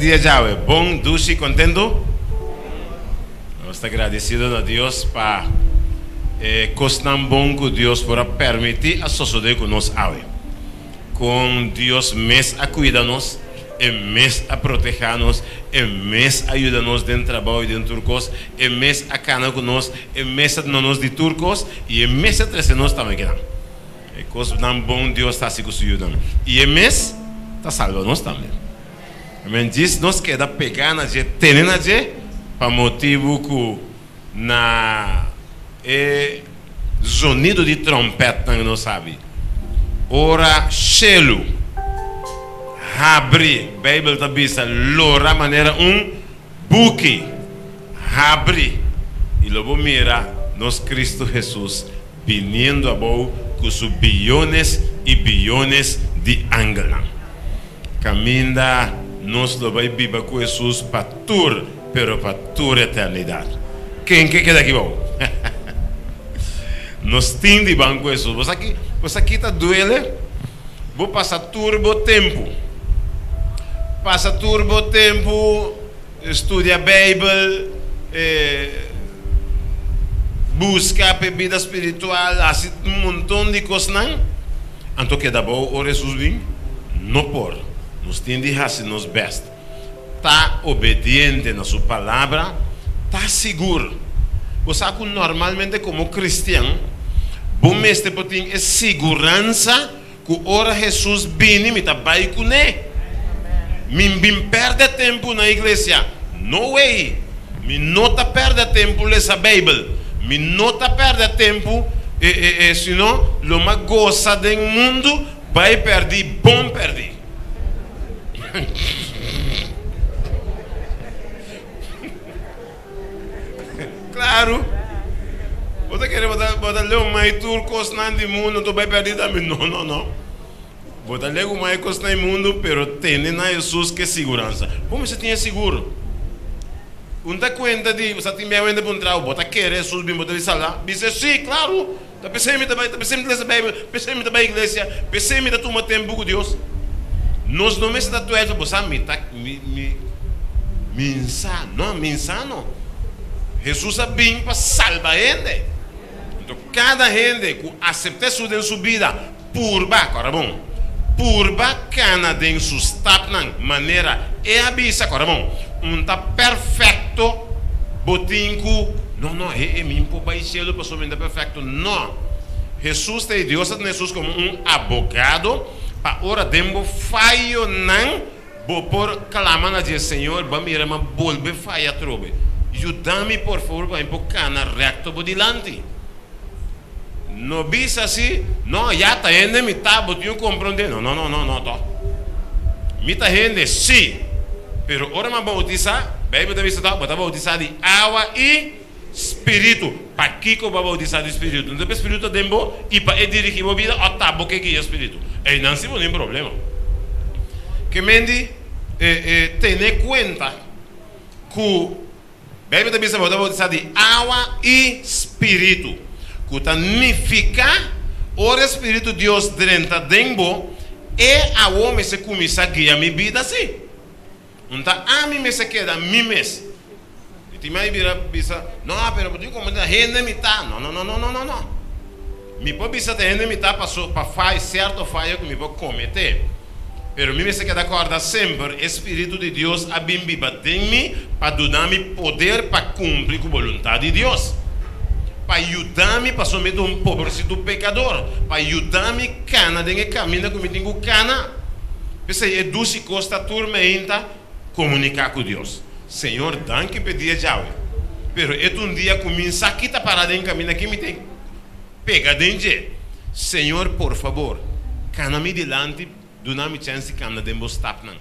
Dia djawe, bon, dushi, kontentu? Nos ta gradesido na Dios pa e kosnan bon ku Dios por a permití a sosodé ku nos awe. Kon Dios mes a kuida nos, E mes a protehá nos, E mes a yuda nos den trabou i den tur kos, E mes a kana ku nos, E mes a duna nos di tur kos i E mes a trese nos tambe kinan. E kosnan bon Dios ta hasi ku su yunan i E mes ta salba nos tambe. Amen. Djis nos keda pegá na dje, tene na dje, pa motibu ku na e zonido di tròmpètnan nos sabi ora shelu habri, Beibel ta bisa, lora manera un buki habri, i lo bo mira nos Kristu Hesus biniendo abou ku su biyones i biyones di angelnan. Kaminda nos lo bai biba ku Hesus pa tur, pero pa tur eternidat. Ken ke keda aki bou? Nos tin di ban ku Hesus. Bo sa ki, bo sa ki ta duele? Bo pasa tur bo tempu, pasa tur bo tempu studia Beibel, buska p'e bida spiritual, hasi un monton di kosnan. Anto keda bou ora Hesus bin? No por. Nos tin di hasi nos bèst. Ta obediente na su palabra, ta sigur. Bo sa ku normalmente komo kristian, bo mester por tin e siguransa ku ora Hesus bini mi ta bai kuné. Mi bin pèrdè tempu na iglesia. No way! Mi no ta pèrdè tempu lesa Beibel. Mi no ta pèrdè tempu, sino lo m'a gosa den mundu bai pèrdí bon pèrdí. Klaru, bo ta kere bo ta leu mai tur kosnan di mundu anto bai pèrdí tambe? No, no, no. Bo ta legu mai kosnan di mundu, pero tene na Hesus ke siguransa. Bo mester tin e sigur. Un ta kuenta di sa tin bia wende pa un trabou, bo ta kere Hesus bin bo ta di salá? Bisa, Si, klaru! Ta p'esei mi ta bai, ta p'esei mi ta lesa Beibel, p'esei mi ta bai iglesia, p'esei mi ta tuma tempu ku Dios. Nos no mester ta twijfel, bo sa, mi ta, mi, mi, mi nsa, no, mi nsa no. Hesus a bin pa salba hende. Anto kada hende ku asepta Hesus den su bida, Purba, kòrda bon, purba kana den su stapnan manera e a bisa, kòrda bon, un ta perfekto, bo tin ku, no, no, he e mi por bai cielo pasobra mi ta perfekto, no. Hesus ta e Dios ta tene Hesus komo un abogado pa ora den bo fayonan bo por klama na dje, Señor, bo a mira mi a bolbe faya atrobe, yuda mi por favor pa mi por kana rekto bo dilanti. No bisa si, No, ya ta hende mi ta, bo tin ku komprondé. No, no, no, no, no tò. Mi ta hende, sí, pero ora mi a boutisá, Beibel ta bisa tò, bo ta boutisá di awa i spiritu. Pakiko bo a boutisá di spiritu? No ta pa e spiritu ta den bo i pa e dirigí bo bida òf ta bo ke guia spiritu? Einan sí bo tin problema. Ke men di tene kuenta ku. Beibel ta bisa bo ta bautisá di awa i spiritu, ku ta nifiká ora e spiritu Dios drenta den bo, e awor mester kuminsá guia mi bida sí. Un ta ami mester keda mi mes. Mi tin mai bira bisa, no, pero bo tin komo ta hende mi ta. No, no, no, no, no, no, no. Mi por bisa ta hende mi ta paso pa fai sierto fayo ku mi por kometé. Pero mi mester keda kòrda semper e spiritu di Dios a bin biba den mi pa duna mi poder pa kumpli ku boluntat di Dios, pa yuda mi pasobra mi ta un pobresitu pekador, pa yuda mi kana den e kaminda ku mi tin ku kana. P'esei e dushi kos ta tur meinta komuniká ku Dios. Señor, danki p'e dia djawe. Pero e ta un dia ku mi sa ki ta para den kaminda ki mi tin pega den dje. Señor, por fabor, kana mi dilanti, duna mi chèns di kana den bo stapnan.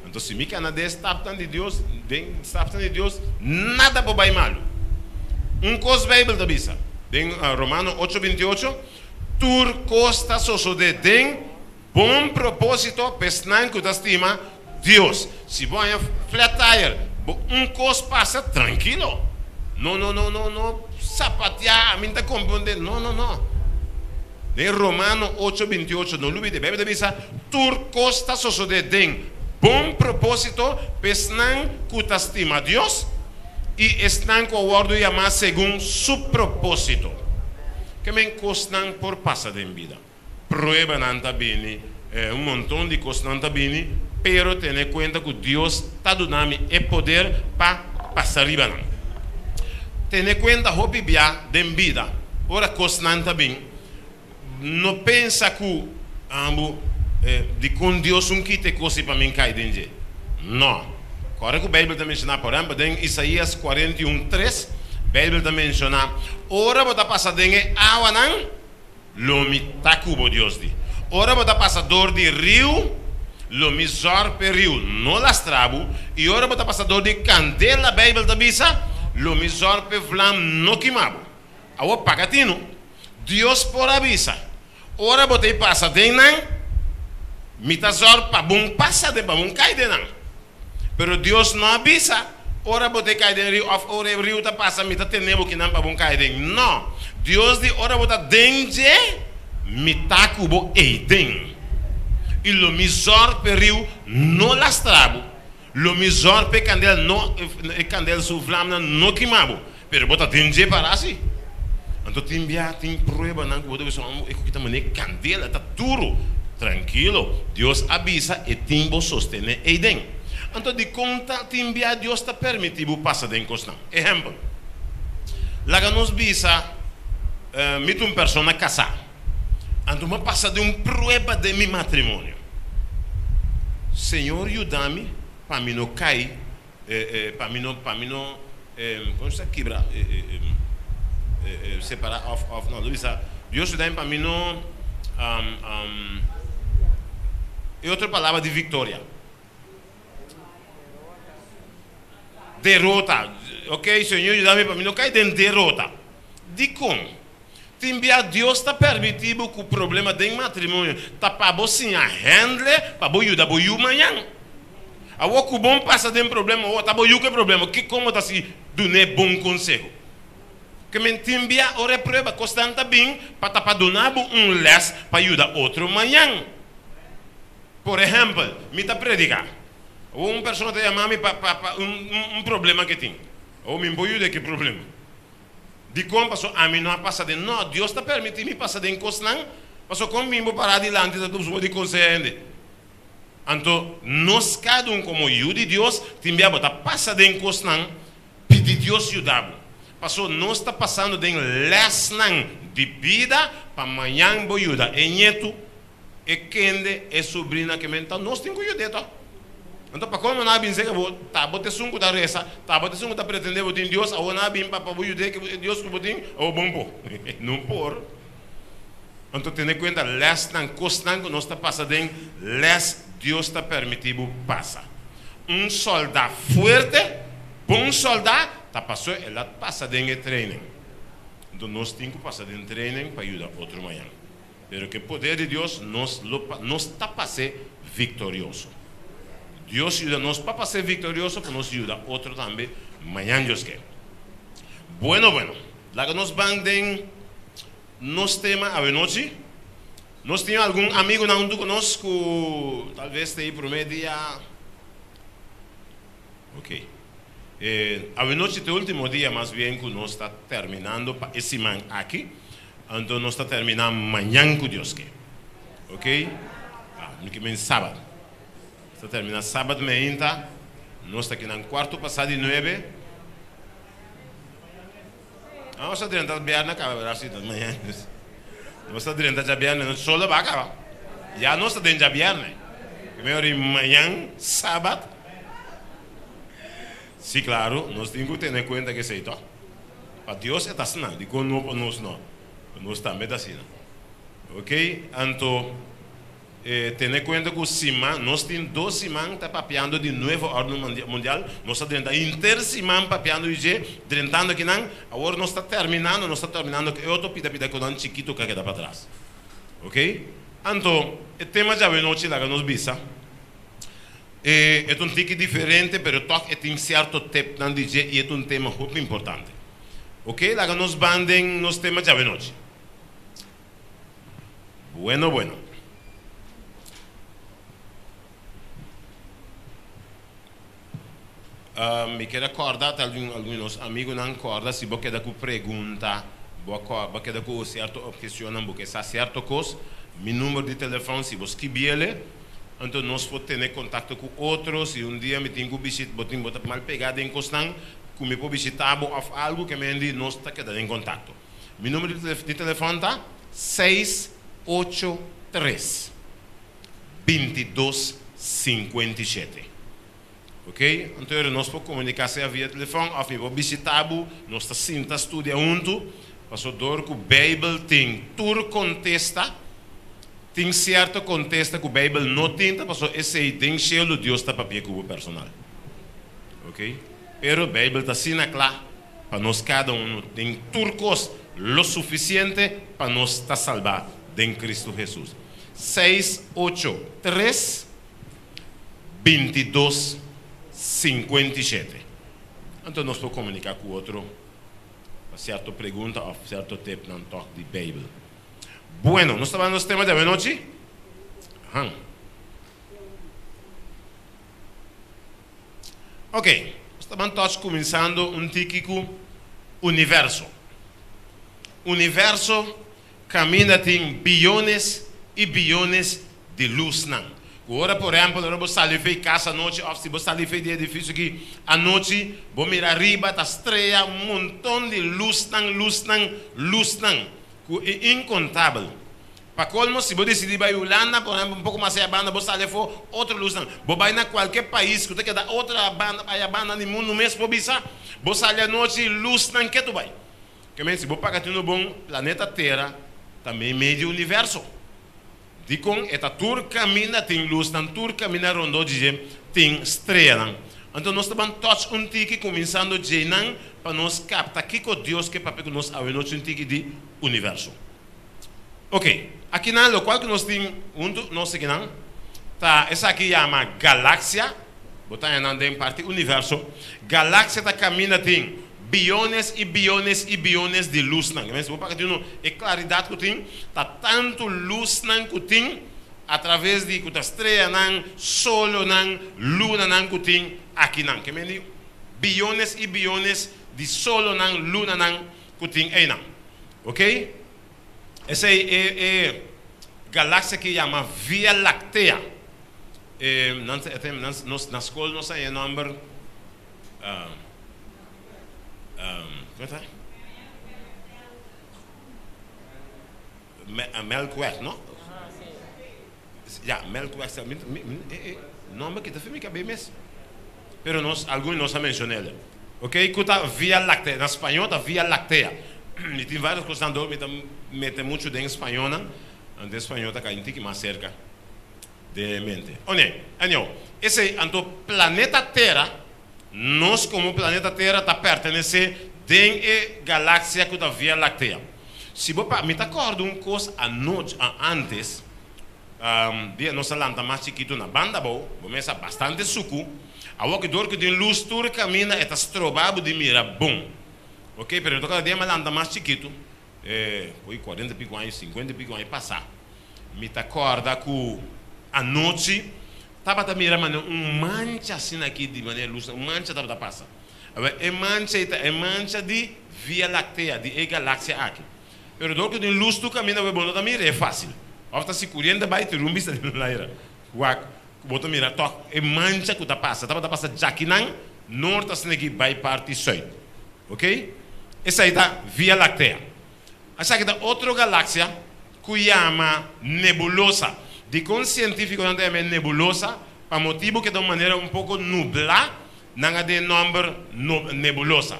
Anto si mi kana den e stapnan di Dios, den stapnan di Dios, nada por bai malu. Un kos Beibel ta bisa den Romano ocho 28, Tur kos ta sosodé den Bon propósito pa esnan ku ta stima Dios. Si bo haña flat tire, bo un kos pasa, trankilo. No, no, no, no, no sapatiá, ami n'ta komprondé. No, no, no. Den Romano ocho 28, no lubid'é, Beibel ta bisa, Tur kos ta sosodé den. bon propósito pa esnan ku ta stima Dios i esnan ku a wòrdu yamá segun su propósito. Ke men kosnan por pasa den bida. Pruebanan ta bini, un monton di kosnan ta bini, pero tene kuenta ku Dios ta duna mi e poder pa pasa riba nan. Tene kuenta hopi bia den bida ora kosnan ta bin, no pensa ku ambo dikon Dios un kita e kos ei pa mi kai den dje. No. Kòrda ku Beibel ta menshoná, por ehèmpel den Isaías 41:3, Beibel ta menshoná, Ora bo ta pasa den e awanan, Lo mi ta ku bo, Dios di. Ora bo ta pasa dor di riu, lo mi zòrg p'e riu no lastra bo, i ora bo ta pasa dor di kandela, Beibel ta bisa, lo mi zòrg p'e vlam no kima bo. Awor paga tinu. Dios por a bisa, Ora bo ta i pasa den nan, mi ta zòrg pa bon pasa den, pa bon kai den nan. Pero Dios no a bisa, Ora bo ta kai den riu òf ora e riu ta pasa, mi ta tene bo kinan pa bo kai den. No. Dios di, Ora bo ta den dje, mi ta ku bo eiden. I lo mi zòrg p'e riu no lastra bo, lo mi zòrg p'e kandel no, e kandel su vlamnan no kima bo. Pero bo ta den dje para si. Anto tin bia tin pruebanan ku bo ta bisa, e ku kita manera kandela ta duru. Trankilo, Dios a bisa e tin bo sostené eiden. Anto dikon ta tin bia Dios ta permití bo pasa den kosnan? Ehèmpel, laga nos bisa mi ta un persona kasá, anto mi a pasa den un prueba den mi matrimonio. Señor yuda mi pa mi no kai pa mi no pa mi no kon sa kibra separa of of no lo bisa Dios yuda mi pa mi no e otro palabra di victoria derota ok Señor yuda mi pa mi no kai den derota dikon tin bia Dios ta permiti bo ku problema den matrimonio ta pa bo siña handle pa bo yuda bo yu mañan. Awor ku bon pasa den problema awor ta bo yu ku e problema kiko bo ta si dun'é bon konseho? Ke men tin bia ora e prueba kosnan ta bin pa ta pa duna bo un lès pa yuda otro mañan. Por ehèmpel, mi ta prediká. Awor un persona ta yama mi pa pa pa un un problema ke tin. Awor mi por yuda e ku e problema. Dikon? Pasobra ami no a pasa den. No, Dios ta permití mi pasa den kosnan, pasobra kon mi bo pará dilanti ta duna di konseho hende? Anto nos kada un komo yu di Dios tin bia bo ta pasa den kosnan, pidi Dios yuda bo. Paso nos ta pasando den lèsnan di bida pa mañan bo yuda e ñetu, e kende, e subrina ke men ta nos tin ku yud'é to. Anto pakon no na bin seka bo ta bo ta esun ku ta resa, ta bo ta esun ku ta pretendé bo tin Dios, awor na bin pa pa bo yud'é ke Dios ku bo tin, awor bon por. No por. Anto tene kuenta lèsnan, kosnan ku nos ta pasa den, lès Dios ta permití bo pasa. Un sòldá fuerte, bon sòldá, ta pasó el a pasa den e training. Anto nos tin ku pasa den training pa yuda otro mañan. Pero ku e poder di Dios nos lo nos ta pas'é viktorioso. Dios yuda nos pa pas'é viktorioso pa nos yuda otro tambe mañan Dios ke. Bueno bueno, laga nos ban den. Nos tema awenochi. Nos tin algun amigunan huntu ku nos ku tal bes ta e promé dia. Ok. Awenochi ta e último dia mas bien ku nos ta terminando pa e siman aki. Anto nos ta terminá mañan ku Dios ke. Ok. Ah, mi ke men sábado. Nos ta terminá sábado meinta. Nos ta kinan kuarto pasá di nuebe. Nos ta drenta bièrnè kaba bira si ta mañana. Nos ta drenta djabièrnè nos solo ba kaba. Ya nos ta den djabièrnè. Primero di mañan sabat. Si klaro nos tin ku tene kuenta ku esei to. Pa Dios e ta asina, dikon no pa nos no? Pa nos tambe ta asina. Ok, anto. Tene kuenta ku siman, nos tin dos siman ta papiando di Nuevo Orden Mundial, nos ta drenta henter siman papiando di dje, drentando akinan, awor nos ta terminando, nos ta terminando ku e otro pida pida konan chikito ku a keda patras. Ok? Anto, e tema djawe nochi laga nos bisa, e e ta un tiki diferente, pero tòg e tin sierto tepnan di dje i e ta un tema hopi importante. Ok? Laga nos ban den nos tema djawe nochi. Bueno, bueno. Mi ke kòrda algun di nos amigunan kòrda si bo keda ku pregunta, bo keda ku sierto opheshonnan, bo ke sa sierto kos, mi number di telefòn si bo skibié, anto nos por tene kontakto ku otro. Si un dia mi tin ku bishitá, bo tin bo ta mal pegá den kosnan, ku mi por bishitá bo òf algu ke men di nos ta keda den kontakto. Mi number di telefòn ta 683 2257. Ok? Anto nos por komuniká sea via telefòn òf mi por bishitá bo, nos ta sinta studia huntu, pasobra ku Beibel tin tur kontesta, tin sierto kontesta ku Beibel no tin, pasobra esei den shelu Dios ta papia ku bo personal. Ok? Pero Beibel ta asina kla pa nos kada un tin tur kos lo sufisiente pa nos ta salbá den Kristu Hesus. 6, 8, 3, 22, 57. Anto nos por komuniká ku otro sierto pregunta òf sierto tip nan tòk di Beibel. Bueno, nos ta bai na tema di anochi? Han. Ok, nos ta bai kuminsando un tiki ku universo. Universo kaminda tin biyones i biyones di lusnan. Ora, por ehèmpel, ora bo sali for di kas anochi, òf si bo sali for di edifisio aki anochi, bo mira ariba, ta strea, un monton di lusnan, lusnan, lusnan, ku ta inkontabel. Pa kolmo, si bo disidí bai Hulanda, por ehèmpel, un poko mas ei banda, bo sali afó, otro lusnan. Bo bai na kualke pais, ku ta keda otro banda, ei banda di mundu mes, bo bisa, bo sali anochi, lusnan ketu bai. Ke men, si bo paga un bon planeta Tera, tambe medio universo. Dikon e ta tur kaminda tin lusnan, tur kaminda rondó di tin streanan. Anto nos ta bai touch un tiki kuminsando djeinan pa nos kapta kiko Dios ke papia ku nos anochi un tiki di universo. Ok, akinan loke ku nos tin huntu nos akinan ta esaki yama galaksia, bo ta den parti universo. Galaksia ta kaminda tin biyones i biyones i biyones di lusnan. Mas bo paga tin e klaridat ku tin, ta tantu lusnan ku tin atraves di ku ta streanan, solonan, lunanan ku tin akinan. Ke men biyones i biyones di solonan, lunanan ku tin einan. Ok? Esei ta e galaksia ku yama Via Láctea. Nos na skol nos e nòmber kon ta? Melkweg, no? Ja, Melkweg. Nòmber ku ta for mi kabes mes. Pero nos, algun nos a menshoná. Ok? Ku ta Via Láctea. Na spañó ta Via Láctea. I tin vários kos mi ta mete muchu den spañó, no? Den spañó ta kai un tiki mas serka di mente. Oné, anto, esei anto planeta Tera, nos komo planeta Tera ta pertenesé den e galaksia ku ta Via Láctea. Si bo pa, mi ta kòrda un kos anochi, antes, dia nos a lanta mas chikitu na Banda Bou, bo mesa bastante suku, awor ku dor ku tin lus tur kaminda e ta stroba bo di mira bon. Ok, pero kada dia mi lanta mas chikitu, 40 i piku aña, 50 i piku aña pasá. Mi ta kòrda ku anochi tabata mira manera un mancha asina aki di manera lus, un mancha tabata pasa. E mancha e mancha di Via Láctea, di e galaksia aki. Pero dor ku tin lus tur kaminda bo no ta mira e fásil. Òf ta si koriente bai tira un bista di laira. Wak, bo ta mira tòg e mancha ku ta pasa, tabata pasa djakinan nort asina aki bai parti sùit. Ok? Esei ta Via Láctea. Esaki ta otro galaksia ku yama nebulosa. Dikon sientífikonan ta yama nebulosa, pa motibu ku ta un manera un poko nublá, nan a dun'é nòmber nebulosa.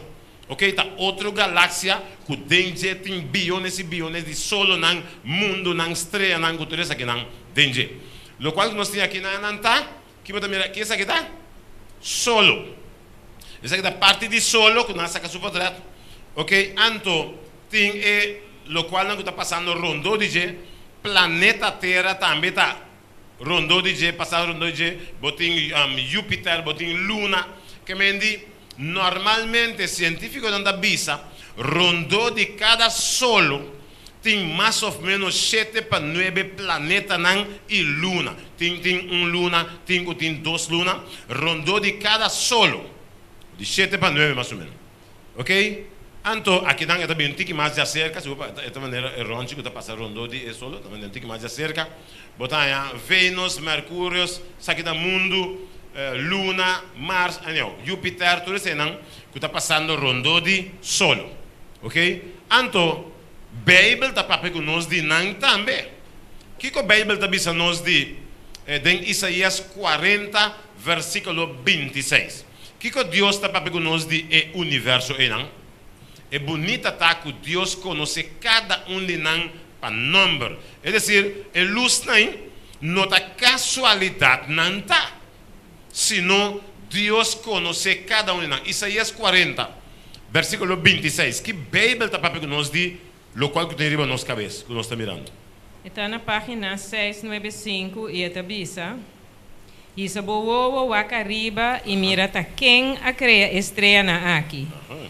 Ok, ta otro galaksia ku den dje tin biyones i biyones di solonan, mundunan, streanan, ku tur esakinan den dje. Loke nos tin akinan ta, ku bo ta mira, ku esaki ta? Solo. Esaki ta parti di solo ku nan a saka su portrèt. Ok, anto tin e loke ku ta pasando rondó di dje, planeta Tera tambe ta rondó di dje, pasando rondó di dje, bo tin Júpiter, bo tin Luna, ke men di normalmente sientífikonan ta bisa rondó di kada solo tin mas òf ménos 7 pa 9 planetanan i luna. Tin un luna, tin 2 luna, rondó di kada solo. Di shete pa nuebe mas o menos. Ok? Anto akinan e ta bin un tiki mas djaserka, si bo pa e ta manera e ròntji ku ta pasa rondó di e solo, ta manera un tiki mas djaserka. Bo ta haña Venus, Merkurius, esaki ta mundu, luna, Mars, anyhow, Jupiter, tur eseinan ku ta pasando rondó di solo. Ok? Anto Beibel ta papia ku nos di nan tambe. Kiko Beibel ta bisa nos di den Isaías kuarenta versíkulo bintiseis? Kiko Dios ta papia ku nos di e universo einan? E bunita ta ku Dios konosé kada un di nan pa nòmber. Es desir, e lusnan no ta kasualidat nan ta, sino Dios konosé kada un di nan. Isaías kuarenta, versíkulo bintiseis. Ki Beibel ta papia ku nos di lokual ku tin riba nos kabes ku nos ta mirando? E ta na página seis nuebe sinku i e ta bisa, Hisa bo wowo wak ariba i mira ta ken a krea e streanan aki,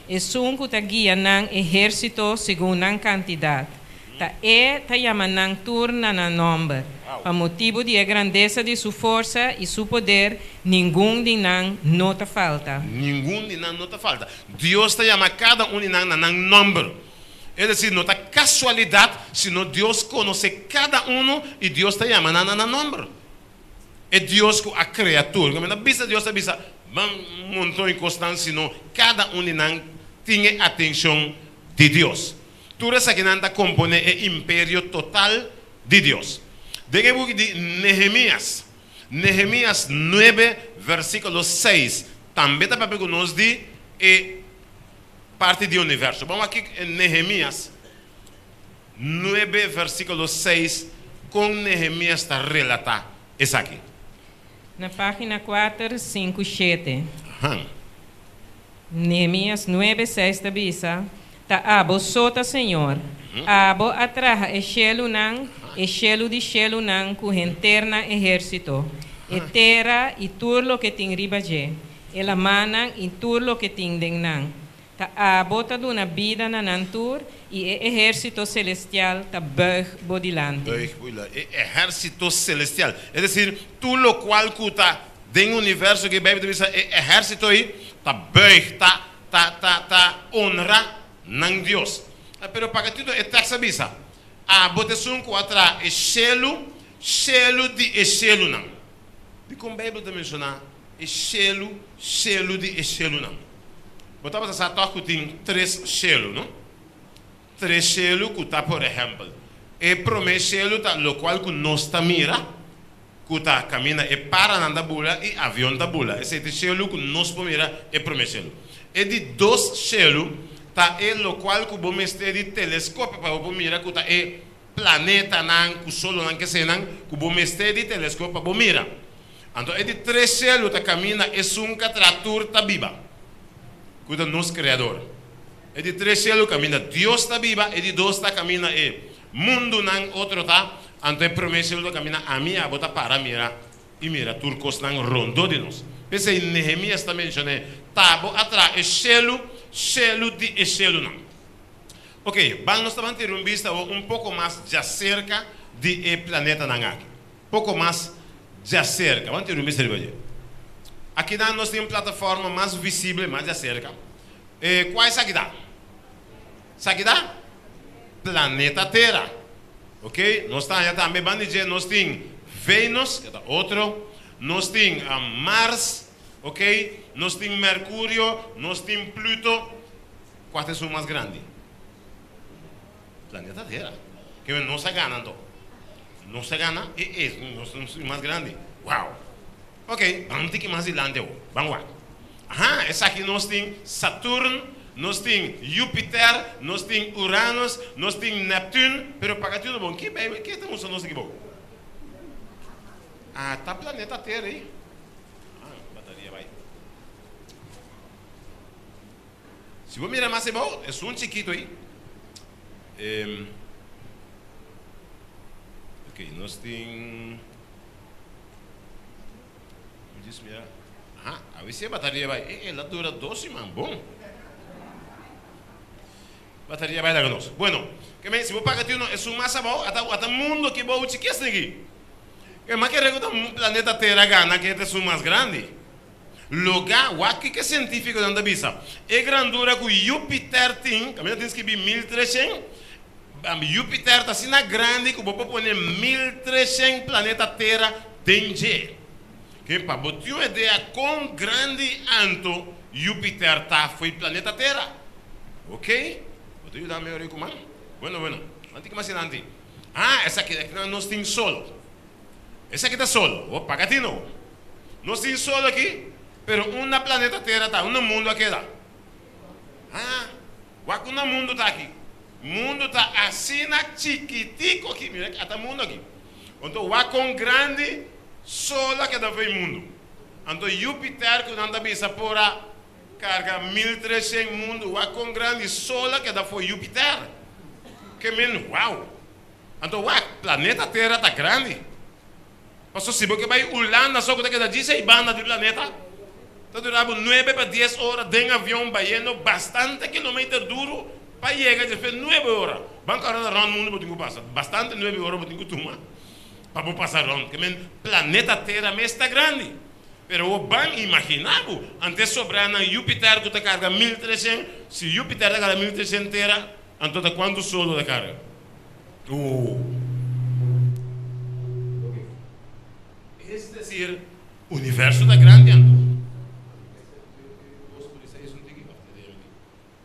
esun ku ta guia nan ehérsito segun nan kantidat. Ta e ta yama nan tur na nan nòmber. Pa motibu di e grandesa di su forsa i su poder, ningun di nan no ta falta. Ningun di nan no ta falta. Dios ta yama kada un di nan na nan nòmber. Es desir, no ta kasualidat, sino Dios konosé kada unu i Dios ta yama nan na nan nòmber. E Dios ku a krea tur. Mi no bisa Dios a bisa ban monton di kosnan, sino kada un di nan tin e atenshon di Dios. Tur esakinan ta komponé e imperio total di Dios. Den e buki di Nehemias, Nehemias nuebe versíkulo seis, tambe ta papia ku nos di e parti di universo. Ban wak kiko Nehemias nuebe versíkulo seis kon Nehemias ta relatá esaki. Na página kuater, sinku, shete. Nehemias nuebe, seis ta bisa, Ta abo so ta Señor. Abo a traha e shelunan, e shelu di shelunan ku henter nan ehérsito, e tera i tur loke tin riba dje, e lamannan i tur loke tin den nan. Ta abo ta duna bida na nan tur, i e ehérsito selestial ta buig bo dilanti. Buig bo dilanti. E ehérsito selestial, es desir, tur lokual ku ta den universo ku e Beibel ta bisa e ehérsito ei ta buig, ta, ta, ta, ta honra nan Dios. Pero pakatito e tèks a bisa, Abo ta esun ku a traha e shelu, shelu di e shelunan. Dikon Beibel ta menshoná E shelu, shelu di e shelunan. Bo tabata sa tòg ku tin tres shelu, no? Tres shelu ku ta, por ehèmpel, e promé shelu ta lokual ku nos ta mira, ku ta kaminda e paranan ta bula i avion ta bula. Esei ta e shelu ku nos por mira, e promé shelu. E di dos shelu ta e lokual ku bo mester di teleskopio pa bo por mira, ku ta e planetanan ku solonan kesenan ku bo mester di teleskop pa bo mira. Anto e di tres shelu ta kaminda esun ka traha tur ta biba, ku ta nos Kreador. E di tres shelu kaminda Dios ta biba, e di dos ta kaminda e mundunan otro ta, anto e promé shelu ta kaminda ami i abo ta para mira i mira tur kosnan rondó di nos. P'esei Nehemias ta menshoné, Ta bo a traha e shelu, shelu di e shelunan. Oke, ban nos ta ban tira un bista awor un poko mas djaserka di e planetanan aki. Poko mas djaserka. Ban tira un bista riba dje. Akinan nos tin un plataforma mas visible, mas djaserka. E kua esaki ta? Esaki ta planeta Tera. Ok, nos ta haña tambe banda di dje nos tin Venus, ke ta otro. Nos tin Mars, ok, nos tin Mercurio, nos tin Pluto. Kua ta esun mas grandi? Planeta Tera. Ke men nos a gana anto? Nos a gana e e nos ta esun mas grandi. Wow! Ok, ban tiki mas dilanti awor. Ban wak. Aha, esaki nos tin Saturn, nos tin Jupiter, nos tin Uranus, nos tin Neptune, pero paga tudu bon. Ki Bijbel ke ta mustra nos aki bou? Ah, ta planeta Tera ei. Ah, bateria bai. Si bo mira mas ebou, esun chikito ei. Ok, nos tin. Mi djis mira. Aha, awe si e bataria bai. E, el a dura dos siman. Bon. Bataria bai laga nos. Bueno, ke men, si bo paga tin uno, esun mas abou, ata, ata mundo ki bou chikis niki. Ke mas kere ku ta planeta Tera gana ke ta esun mas grandi. Lugá, wak kiko e sientífikonan ta bisa. E grandura ku Júpiter tin, kaminda tin skibí 1300, Júpiter ta asina grandi ku bo por pone 1300 planeta Tera den dje. Ke pa bo tin un idea kon grandi anto Júpiter ta fo'i planeta Tera. Ok, bo ta yuda mi ora ku man? Bueno, bueno, nan tin ku mas adelante. Ah, esaki, akinan nos tin sol. Esaki ta sol. Bo paga tino. Nos tin sol aki, pero unda planeta Tera ta? Unda mundu a keda? Ha? Wak unda mundu ta aki? Mundu ta asina chikitico aki. Mira, ata mundu aki. Anto wak kon grandi sol a keda for e mundu. Anto Jupiter ku nan ta bisa por a karga 1300 mundu, wak kon grandi sol a keda for Jupiter. Ke men, wow! Anto wak, planeta Tera ta grandi. Paso si bo ke bai Hulanda so ku ta keda djis ei banda di planeta, ta dura bo nuebe pa dies ora den avion bayendo bastante kilometer duru pa yega despues nuebe ora. Ban kòrda ta rònt mundu bo tin ku pasa. Bastante nuebe ora bo tin ku tuma pa bo pasa rònt. Ke men planeta Tera mes ta grandi. Pero bo ban imaginá bo antes sobrá nan Jupiter ku ta karga 1300, si Jupiter ta karga 1300 tera, anto ta kuantu sol lo ta karga? Oh. Es decir, universo ta grandi anto.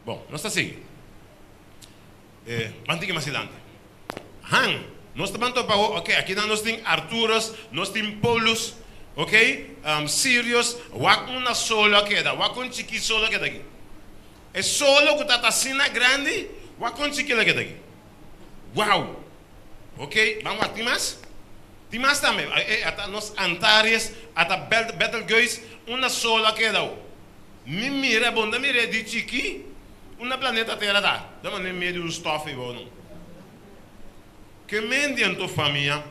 Bon, nos ta sigui. Ban tiki mas dilanti. Han, nos ta ban topa awo, ok, akinan nos tin Arturus, nos tin Polus, ok, Sirius, wak una solo a keda, wak un chiki solo a keda aki. E solo ku ta ta asina grandi, wak un chiki lo a keda aki. Wow! Ok, ban wak, tin mas? Tin mas tambe. E ata nos Antares, ata Betelgeuse, unda solo a keda awo. Mi mira, bo no ta mira e di chiki? Unda planeta Tera ta? Ta manera medio un stof ei bo no. Ke mendi anto famia?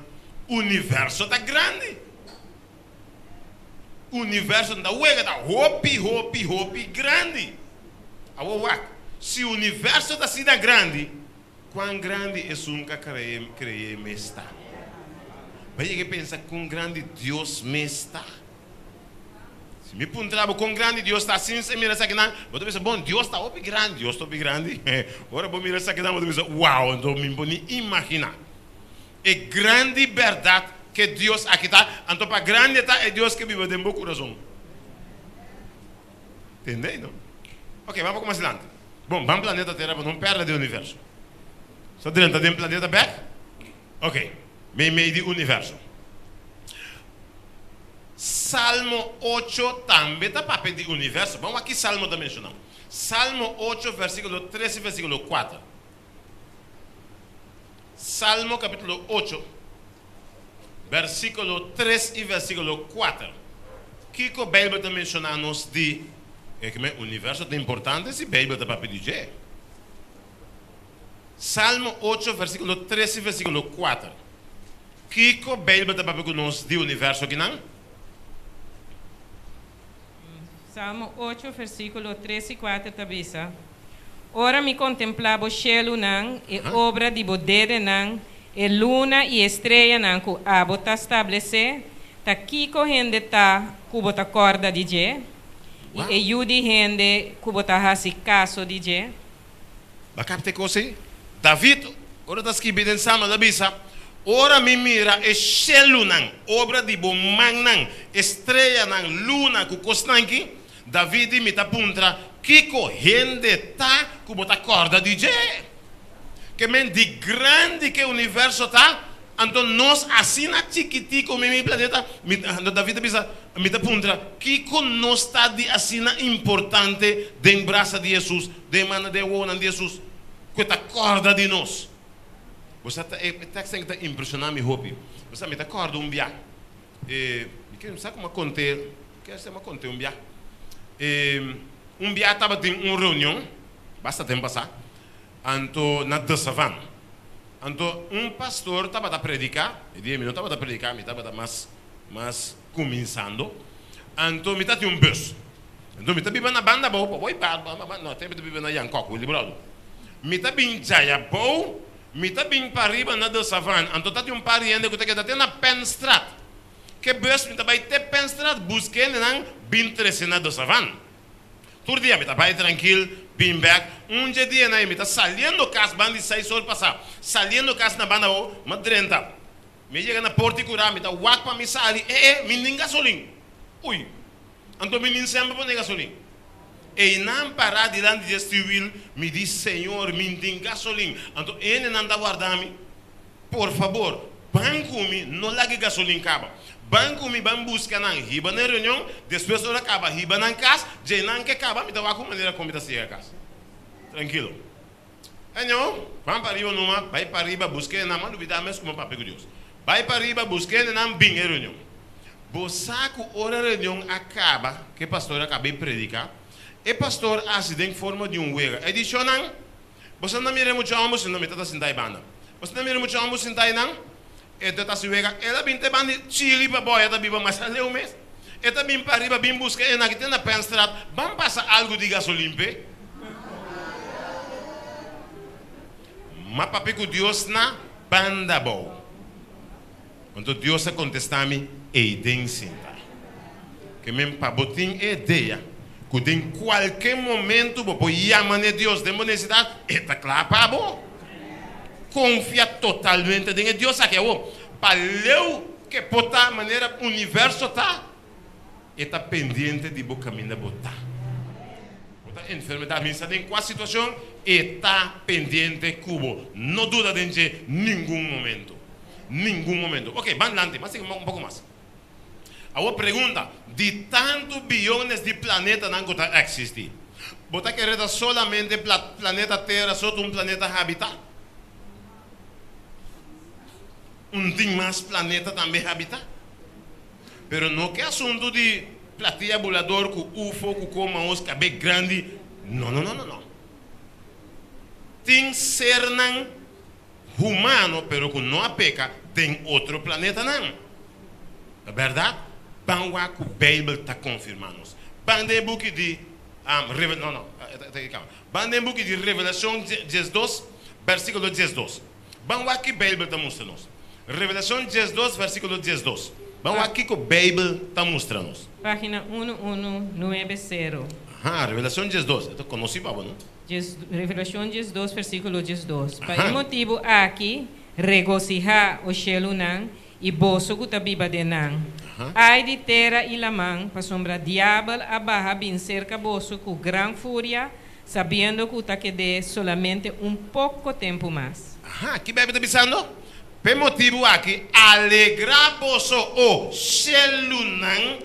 Universo ta grandi. Universo no ta wega, ta hopi, hopi, hopi grandi. Awor wak, si universo ta asina grandi, Cuan grandi esun ca cree mes ta? Bo a yega pensa con grandi Dios mes ta? Si mi puntra bo con grandi Dios ta sin sa mira esakinan, bo ta bisa, bon, Dios ta hopi grandi. Dios ta hopi grandi? Ora bo mira esakinan bo ta bisa, wow, anto mi por ni imagina e grandi berdad ke Dios aki ta. Anto pa grandi ta e Dios ke biba den bo curason. Tende, no? Ok, ban poco mas dilanti. Bon, ban planeta Tera pa no perde den universo. Sa drenta den planeta bek? Ok, meimei di universo. Salmo ocho tambe ta papia di universo. Ban wak ki Salmo ta menshona. Salmo ocho versikulo tres i versikulo kuater. Salmo kapitulo ocho, versikulo tres i versikulo kuater. Kiko Beibel ta menshoná nos di e kimen universo ta importante si Beibel ta papia di dje? Salmo ocho, versikulo tres i versikulo kuater. Kiko Beibel ta papia ku nos di universo akinan? Salmo ocho, versíkulo tres i kuater ta bisa, Ora mi kontemplá bo shelunan, e obra di bo dedenan, e luna i e streanan ku abo ta stablesé, ta kiko hende ta ku bo ta kòrda di dje, i e yu di hende ku bo ta hasi kaso di dje? Bo a kapta e kos ei? David, ora ta skibi den Salmo, el a bisa, Ora mi mira e shelunan, obra di bo mannan, e streanan, luna ku kosnan ki, David di, mi ta puntra, kiko hende ta ku bo ta kòrda di dje? Ke men di grandi ku e universo ta, anto nos asina chikitiko mi mi planeta, mi, anto David ta bisa, mi ta puntra, kiko nos ta di asina importante den brasa di Hesus, den mana den wowonan di Hesus, ku e ta kòrda di nos? Bo sa ta e tekst ta impreshoná mi hopi. Bo sa mi ta kòrda un bia. E mi ke sa kuma konte ke se mi a konte un bia. E un bia tabatin un reunion basta tempu pasá anto na De Savan. Anto un pastor tabata prediká, e dia mi no tabata prediká, mi tabata mas mas kuminsando. Anto mi tatin un bus. Anto mi ta biba na banda abou, pa bo ba no tempu mi ta biba na Yankok, Willibròrdu. Mi ta bin djaya abou, mi ta bin pariba na De Savan. Anto ta tin un par di hende ku ta keda te na Penstraat. Ku bus mi ta bai te Penstraat, buska nan bin trese na De Savan. Tur dia mi ta bai trankil, bin bèk. Un dia na mi ta saliendo kas banda di 6 or pasá. Saliendo kas na banda o, m'a drenta. Mi yega na porta kura, mi ta wak pa mi sali, mi n'tin gasolin. Ui. Anto mi n'tin semper pone gasolin. E nan pará dilanti di stuur, mi di: "Señor, mi n'tin gasolin. Anto e nan ta warda mi. Por fabor, ban ku mi, no laga gasolin kaba. Ban ku mi, ban buska nan, hiba na reunion, despues ora kaba, hiba nan kas, djei nan ke kaba, mi ta wak manera kon mi ta yega kas. Trankil. Anto, ban pariba numa, bai pariba, buska nan, m'a lubidá mes kon papia ku Dios. Bai pariba, buska nan, bin e reunion. Bo sa ku ora reunion a kaba, ku pastor a kaba di prediká, e pastor hasi den forma di un wega. E di: "Shonnan, bo no mira mucha hòmber, no mi ta sintá banda. Bo no mira mucha hòmber sintá einan, e ta hasi wega, el a bin te banda Chili pa boya ta biba mas aleu mes. E ta bin pariba bin buska e na ki na Penstraat, ban pasa algu di gasolin pe. M'a papia ku Dios na banda bou. Anto Dios a kontestá mi, eiden sinta. Ke men pa bo tin idea, ku den kualke momento bo por yama na Dios den nesesidat, e ta kla pa bo. Konfia totalmente den Dios aki awo. Pa leu ku por ta manera universo ta, e ta pendiente di bo kaminda bo ta. Bo ta enfermedat, mi sa den kua situashon, e ta pendiente ku bo. No duda den ningun momento. Ningun momento. Ok, ban adelante, mas un poko mas. Awor pregunta, di tantu biones di planetanan ku ta eksistí, bo ta kere solamente planeta Tera, so un planeta habitá? No tin mas planeta tambe habitá? Pero no ku asuntu di platia volador ku UFO, ku koma os kabes grandi. No, no, no, no, no. Tin sernan humano, pero ku no a peka, den otro planetanan. Ta berdat? Ban wak ku Beibel ta konfirmá nos. Ban den buki di no, no, ban den buki di Revelashon 12, versíkulo 12. Ban wak ku Beibel ta mustra nos. Revelashon 12, versíkulo 12. Ban wak ku Beibel ta mustra nos. Página 1190. Ah, Revelashon 12. Anto konosí pa no? Revelashon 12, versíkulo 12. Pa e motibu aki, regosihá, o shelunan, i boso ku ta biba den nan. Ai di tera i laman, pasobra diabel a baha bin serka boso ku gran furia, sabiendo ku ta ked'é solamente un poko tempu mas. Aha, kiko Beibel ta bisando? Pa e motibu aki, alegrá boso o shelunan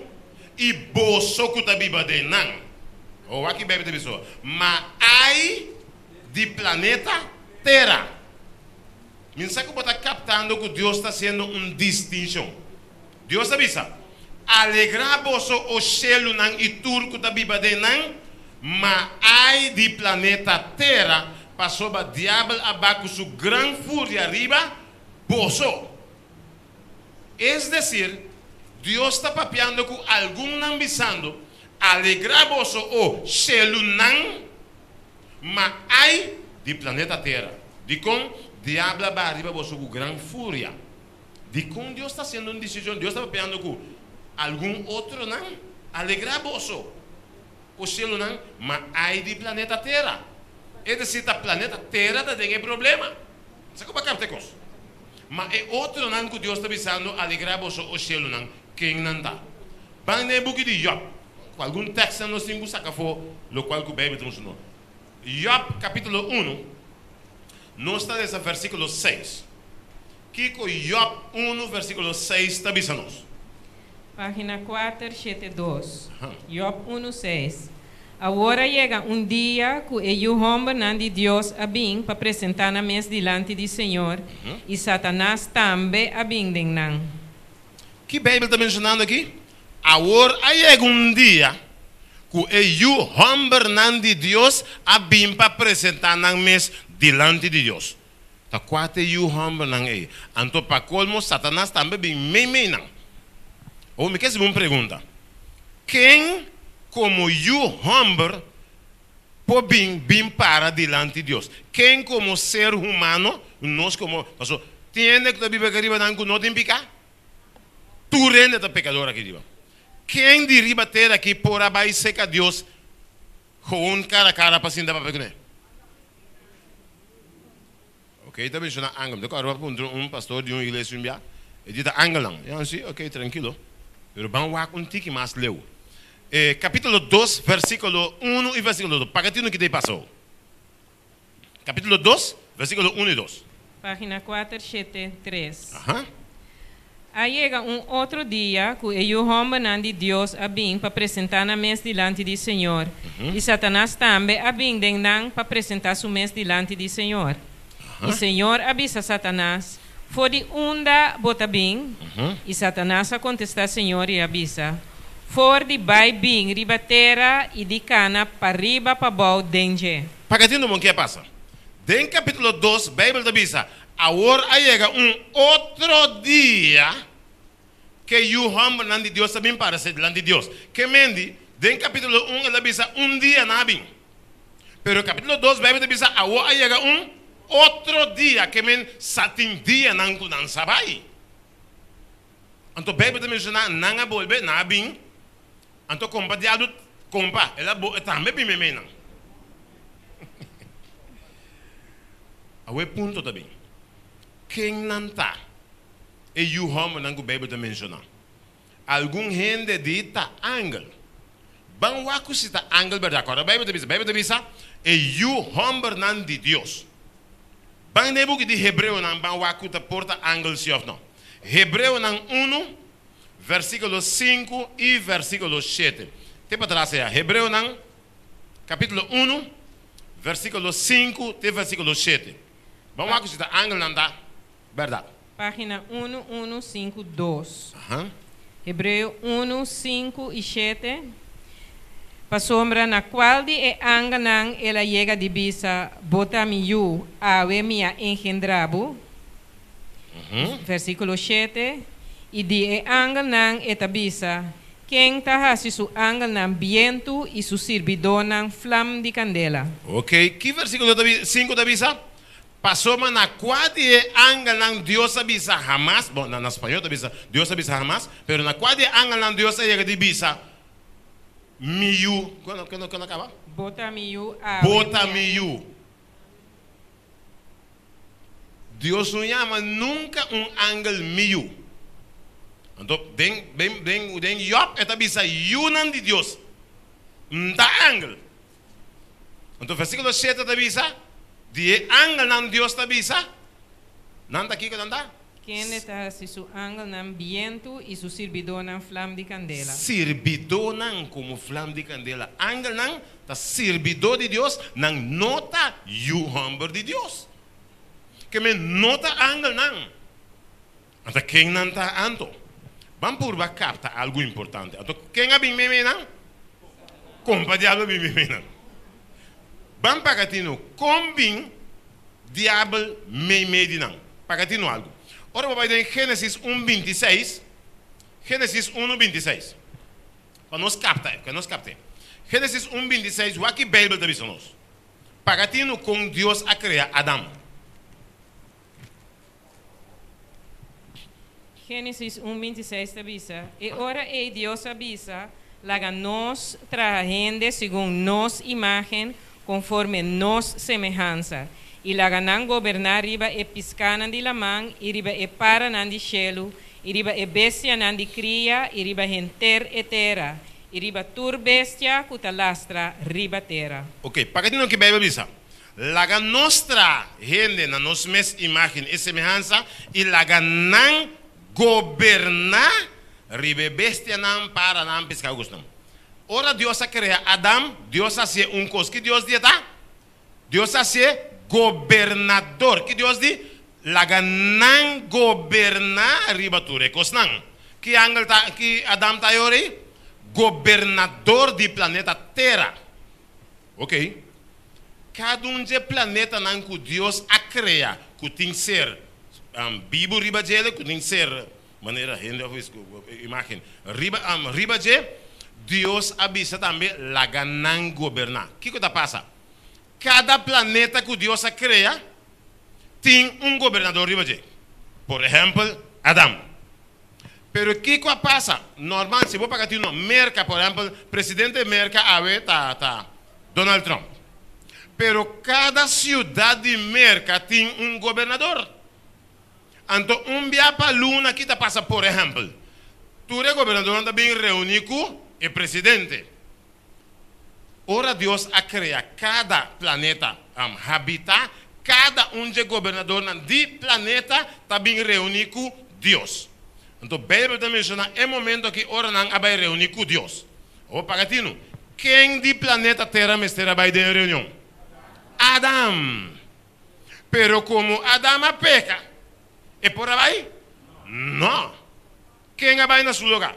i boso ku ta biba den nan. O aki Beibel ta bisando. Ma ai di planeta Tera. Mi n' sa ku bo ta kaptando ku Dios ta hasiendo un distinshon. Dios ta bisa: "Alegrá boso o shelunan i tur ku ta biba den nan, ma ai di planeta Tera, pasobra diabel a baha ku su gran furia riba boso." Es desir, Dios ta papiando ku algun nan bisando: "Alegrá boso o shelunan, ma ai di planeta Tera. Dikon diabel a baha riba boso ku gran furia." Dikon Dios ta hasiendo un desishon? Dios ta papiando ku algun otronan: "Alegrá boso o shelunan, ma ai di planeta Tera." Es desir, ta planeta Tera ta tin problema. Sabe kon kapta kos? Ma e otronan ku Dios ta bisando "alegrá boso o shelunan", ken nan ta? Ban den buki di Job. Ku algun teksto nos tin ku saka afó, lokual ku Beibel ta mustra. Job kapítulo 1, nos ta den versíkulo 6. Kiko Job 1, versíkulo 6 ta bisa nos? Página 472. Job 1, 6. Awor a yega un dia ku e yu hòmbernan di Dios a bin pa presentá nan mes dilanti di Señor, i Satanas tambe a bin den nan. Kiko Beibel ta menshonando aki? Awor a yega un dia ku e yu hòmbernan di Dios a bin pa presentá nan mes dilanti di Dios. Ta kua ta e yu hòmbernan ei? Anto pa kolmo Satanas tambe a bin mei mei nan. O mi ke hasi un pregunta. Ken komo yu hòmber por bin para dilanti di Dios? Ken komo ser humano, nos komo, paso, tin hende ku ta biba aki riba nan ku no tin piká? Tur hende ta pekador aki riba. Ken di riba tera aki por a bai seka Dios gewoon kara kara pa sinta papia kuné? Ok, ta menshoná angel. Mi ta kòrda pa puntra un pastor di un iglesia un bia, e di ta angelnan. Mi a si, ok, trankilo. Pero ban wak un tiki mas leu. E kapítulo dos, versíkulo unu i versíkulo dos. Paga tinu ki ta e pasa awo. Kapítulo dos, versíkulo unu i dos. Página kuater shete tres. Aha. A yega un otro dia ku e yu hòmbernan di Dios a bin pa presentá nan mes dilanti di Señor, i Satanas tambe a bin den nan pa presentá su mes dilanti di Señor. I Señor a bisa Satanas, For di unda bo ta bin? I Satanas a kontestá Señor i a bisa, For di bai bin riba tera i di kana pariba pabou den dje. Pakitin un bon ke a pasa? Den kapítulo dos, Beibel ta bisa, Awor a yega un otro dia ke yu hòmbernan di Dios ta bin paresé dilanti Dios. Ke mendi, den kapítulo un el a bisa un dia nan a bin. Pero kapítulo dos Beibel ta bisa awor a yega un otro dia, ke men sa tin dianan ku nan sa bai. Anto Beibel ta menshoná nan a bolbe, nan a bin, anto kompa diablo, kompa, el a bo, e tambe bin meimei nan. Awor e punto ta bin, ken nan ta e yu hòmbernan ku Beibel ta menshoná? Algun hende di ta angel. Ban wak ku si ta angel bèrdat. Kòrda Beibel ta bisa? Beibel ta bisa e yu hòmbernan di Dios. Ban den e buki di Hebreonan ban wak ku ta por ta angel si òf no. Hebreonan unu, vèrsikulo sinku i vèrsikulo shete. Te patras aya. Hebreonan kapítulo unu, vèrsikulo sinku te vèrsikulo shete. Ban wak ku si ta angelnan ta bèrdat. Página unu, unu, sinku, dos. Hebreo unu, sinku i shete, Pasobra na kual di e angelnan el a yega di bisa, Bo ta mi yu, awe mi a engendrá bo? Versíkulo shete, I di e angelnan e ta bisa, Ken ta hasi su angelnan bientu i su sirbidónan flam di kandela? Oke, ki versíkulo ta sinku ta bisa? Pasobra na kua di e angelnan Dios a bisa hamas, bon, na spañol ta bisa Dios a bisa hamas, pero na kua di e angelnan Dios a yega di bisa, Mi yu, kon a kaba? Bo ta mi yu, awe Bo ta mi yu. Dios no yama nunka un angel mi yu. Anto, den, den, den, den Job e ta bisa yunan di Dios, N ta angel. Anto versíkulo shete ta bisa, Di e angelnan Dios ta bisa, Nan ta kiko nan ta? Kende ta hasi su angelnan bientu i su sirbidónan flam di kandela. Sirbidónan komo flam di kandela. Angelnan ta sirbidó di Dios, nan no ta yu hòmber di Dios. Ke men no ta angelnan. Anto ken nan ta anto? Ban purba kapta algu importante. Anto ken a bin meimei nan? Kompa diabel a bin meimei nan. Ban paga tinu kon bin diabel meimei di nan. Paga tinu algu. Ora bo bai den Génesis un bintiseis, Génesis unu bintiseis, pa nos kapta, pa nos kapt'e. Génesis un bintiseis, wak ki Beibel ta bisa nos. Paga tinu kon Dios a krea Adam. Génesis un bintiseis ta bisa, E ora ei Dios a bisa, Laga nos traha hende segun nos imágen, konforme nos semehansa, i laga nan goberná riba e piskánan di laman, i riba e paranan di shelu, i riba e bestianan di kria, i riba henter e tera, i riba tur bestia ku ta lastra riba tera. Oke, pak'e tin loke Beibel bisa. Laga nos traha hende na nos mes imágen i semehansa, i laga nan goberná riba e bestianan, paranan, piská ku kosnan. Ora Dios a krea Adam, Dios a hasié un kos. Ki Dios di e ta? Dios a hasié gobernador. Ki Dios di? Laga nan goberná riba tur e kosnan. Ki angel ta, ki Adam ta e ora ei? Gobernador di planeta Tera. Ok. Kada un dje planetanan ku Dios a krea ku tin ser bibu riba djele, ku tin ser manera hende òf imágen riba riba dje, Dios a bisa tambe laga nan goberná. Kiko ta pasa? Kada planeta ku Dios a krea tin un gobernador riba dje. Por ehèmpel, Adam. Pero kiko a pasa? Normal, si bo paga tino, Merka, por ehèmpel, presidente di Merka awe ta ta Donald Trump. Pero kada siudat di Merka tin un gobernador. Anto un bia pa luna ki ta pasa? Por ehèmpel, tur e gobernadornan ta bin reuní ku e presidente. Ora Dios a krea kada planeta habitá, kada un dje gobernadornan di planeta ta bin reuní ku Dios. Anto Beibel ta menshoná e momento aki ora nan a bai reuní ku Dios. Awor paga tinu, ken di planeta Tera mester a bai den e reunion? Adam! Pero komo Adam a peka, e por a bai? No! Ken a bai na su lugar?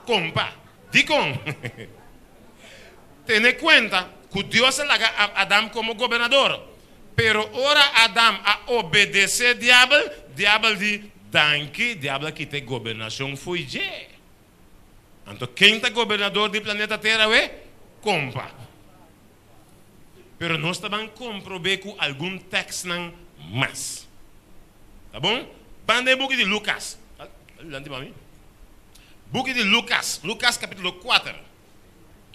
Kompa. Dikon? Tene kuenta ku Dios a laga Adam komo gobernador. Pero ora Adam a obedesé Diabel, Diabel di, Danki, Diabel a kita e gobernashon fo'i dje. Anto ken ta gobernador di planeta Tera awe? Kompa. Pero nos ta ban komprobé ku algun tèkstnan mas. Ta bon? Ban den e buki di Lukas. Dale pa mi. Buki di Lukas, Lukas kapítulo kuater.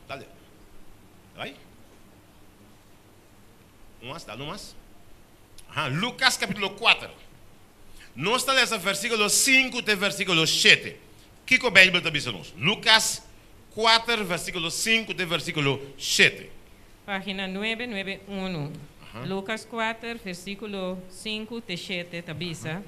Dale. Bai. Un mas, dale un mas. Aha, Lukas kapítulo kuater. Nos ta lesa versíkulo sinku te versíkulo shete. Kiko Beibel ta bisa nos? Lukas kuater, versíkulo sinku te versíkulo shete. Página nuebe nuebe unu. Lukas kuater, versíkulo sinku te shete ta bisa,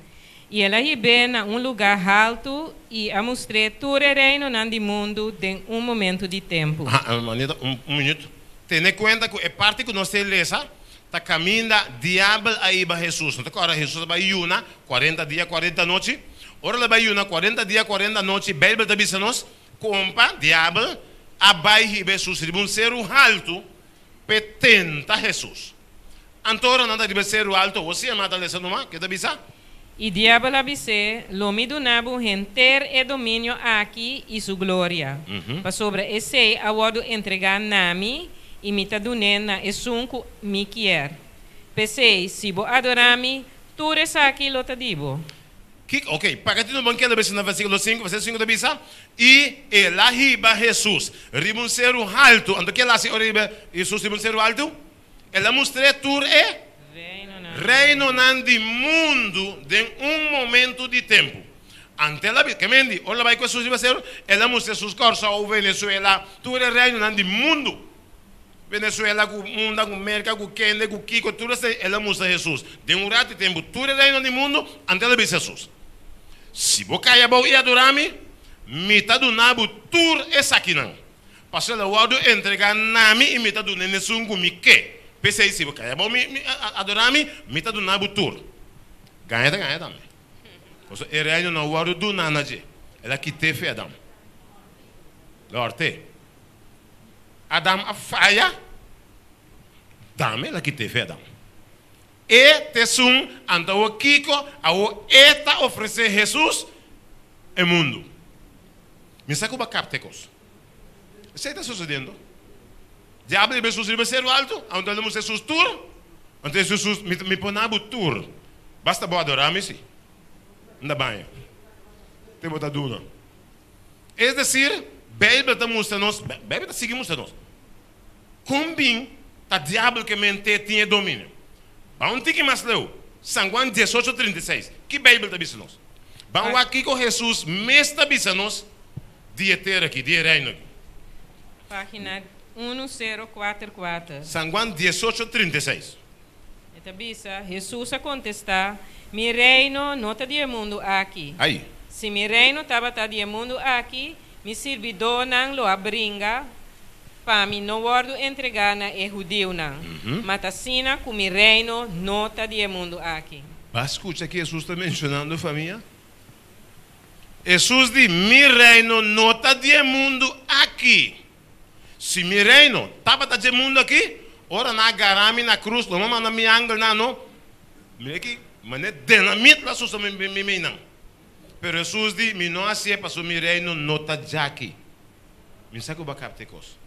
I el a hib'é na un lugá haltu i a mustr'é tur e reinonan di mundu den un momentu di tempu. Manita, un minuut. Tene kuenta ku e parti ku nos te lesa ta kaminda diabel a hiba Hesus. No ta kòrda Hesus a bai yuna kuarenta dia kuarenta nochi? Ora el a bai yuna kuarenta dia kuarenta nochi, Beibel ta bisa nos, Kompa, diabel, a bai hiba Hesus riba un seru haltu p'e tenta Hesus. Anto ora nan ta riba e seru haltu, awor si e mata lesa numa, ke ta bisa? I diabel a bis'é, Lo mi duna bo henter e dominio aki i su gloria, pasobra esei a wòrdu entregá na mi, i mi ta dun'é na esun ku mi kier. P'esei, si bo adorá mi, tur esaki lo ta di bo. Kiko? Ok, pa ke tin un bon keda bisa na versíkulo sinku? Versíkulo sinku ta bisa, I el a hiba Hesus riba un seru haltu. Anto ke el a hasi ora hiba Hesus riba un seru haltu? El a mustr'é tur e reinonan di mundu den un momentu di tempu. Anto el a bisa, ke mendi, ora el a bai ku Hesus riba seru, el a mustra Hesus Kòrsou, Venezuela, tur e reinonan di mundu. Venezuela ku unda ku Merka ku kende ku kiko tur esei el a mustra Hesus. Den un ratu di tempu tur e reino di mundu anto el a bisa Hesus, Si bo kai abou i adorá mi, mi ta duna bo tur esakinan. Pasobra el a wòrdu entregá na mi i mi ta dun'é n'esun ku mi ke. P'esei si bo kai abou mi adorá mi, mi ta duna bo tur. Gaña ta gaña tambe. Pasobra e reino no a wòrdu duná na dje. El a kit'é fe Adam. Lòrte. Adam a faya, tambe el a kit'é fe Adam. E t'esun anto awor kiko awor e ta ofresé Hesus? E mundu. Mi sa ku bo a kapta e kos. Esei ta sosediendo. Diabel riba Hesus riba e seru altu, anto el a mustra Hesus tur. Anto Hesus, mi por na bo tur, basta bo adorá mi si. N ta baña. Te bo ta duna. Es desir, Beibel ta mustra nos, Beibel ta sigui mustra nos, kon bin ta diabel ke mente tin e dominio. Ban un tiki mas leu, San Juan diesocho 36, ki Beibel ta bisa nos? Ban wak kiko Hesus mes ta bisa nos di e tera aki, di e reino aki. Pagina unu sero kuater kuater. San Juan diesocho 36. E ta bisa, Hesus a kontestá, Mi reino no ta di e mundu aki. Ai! Si mi reino tabata di e mundu aki, mi sirbidónan lo a bringa pa mi no wòrdu entregá na e hudiunan. Ma ta asina ku mi reino no ta di e mundu aki. Bo a skucha ki Hesus ta menshonando, famia? Hesus di, Mi reino no ta di e mundu aki. Si mi reino tabata dje mundu aki, ora nan a gara mi na krus, lo no manda mi angelnan, no. Mira ki manera dinamit lo a susa mi meinan. Pero Hesus di, Mi no hasié pasobra mi reino no ta djaki. Mi sa ku bo a kapta e kos.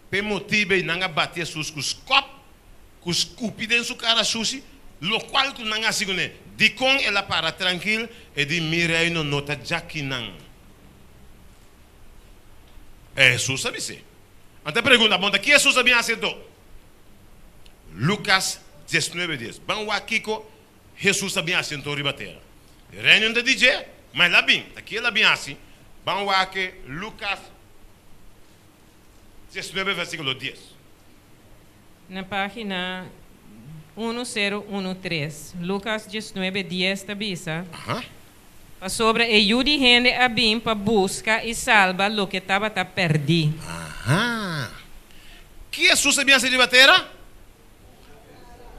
P'e motibu ei nan a bati Hesus ku skòp, ku skupi den su kara shushi, lokual ku nan a hasi kuné. Dikon el a para trankil? E di, Mi reino no ta djakinan. Hesus a bis'é. Anto e pregunta, Bon, ta ki Hesus a bin hasi anto? Lukas 19, dies. Ban wak kiko Hesus a bin hasi anto riba tera. E reino no ta di dje, ma el a bin. Ta ki el a bin hasi? Ban wak Lukas 19, versíkulo 10. Na página 1013, Lukas 19, 10 ta bisa, Pasobra e Yu di hende a bin pa buska i salba loke tabata pèrdí. Aha. Ki Hesus a bin hasi riba tera?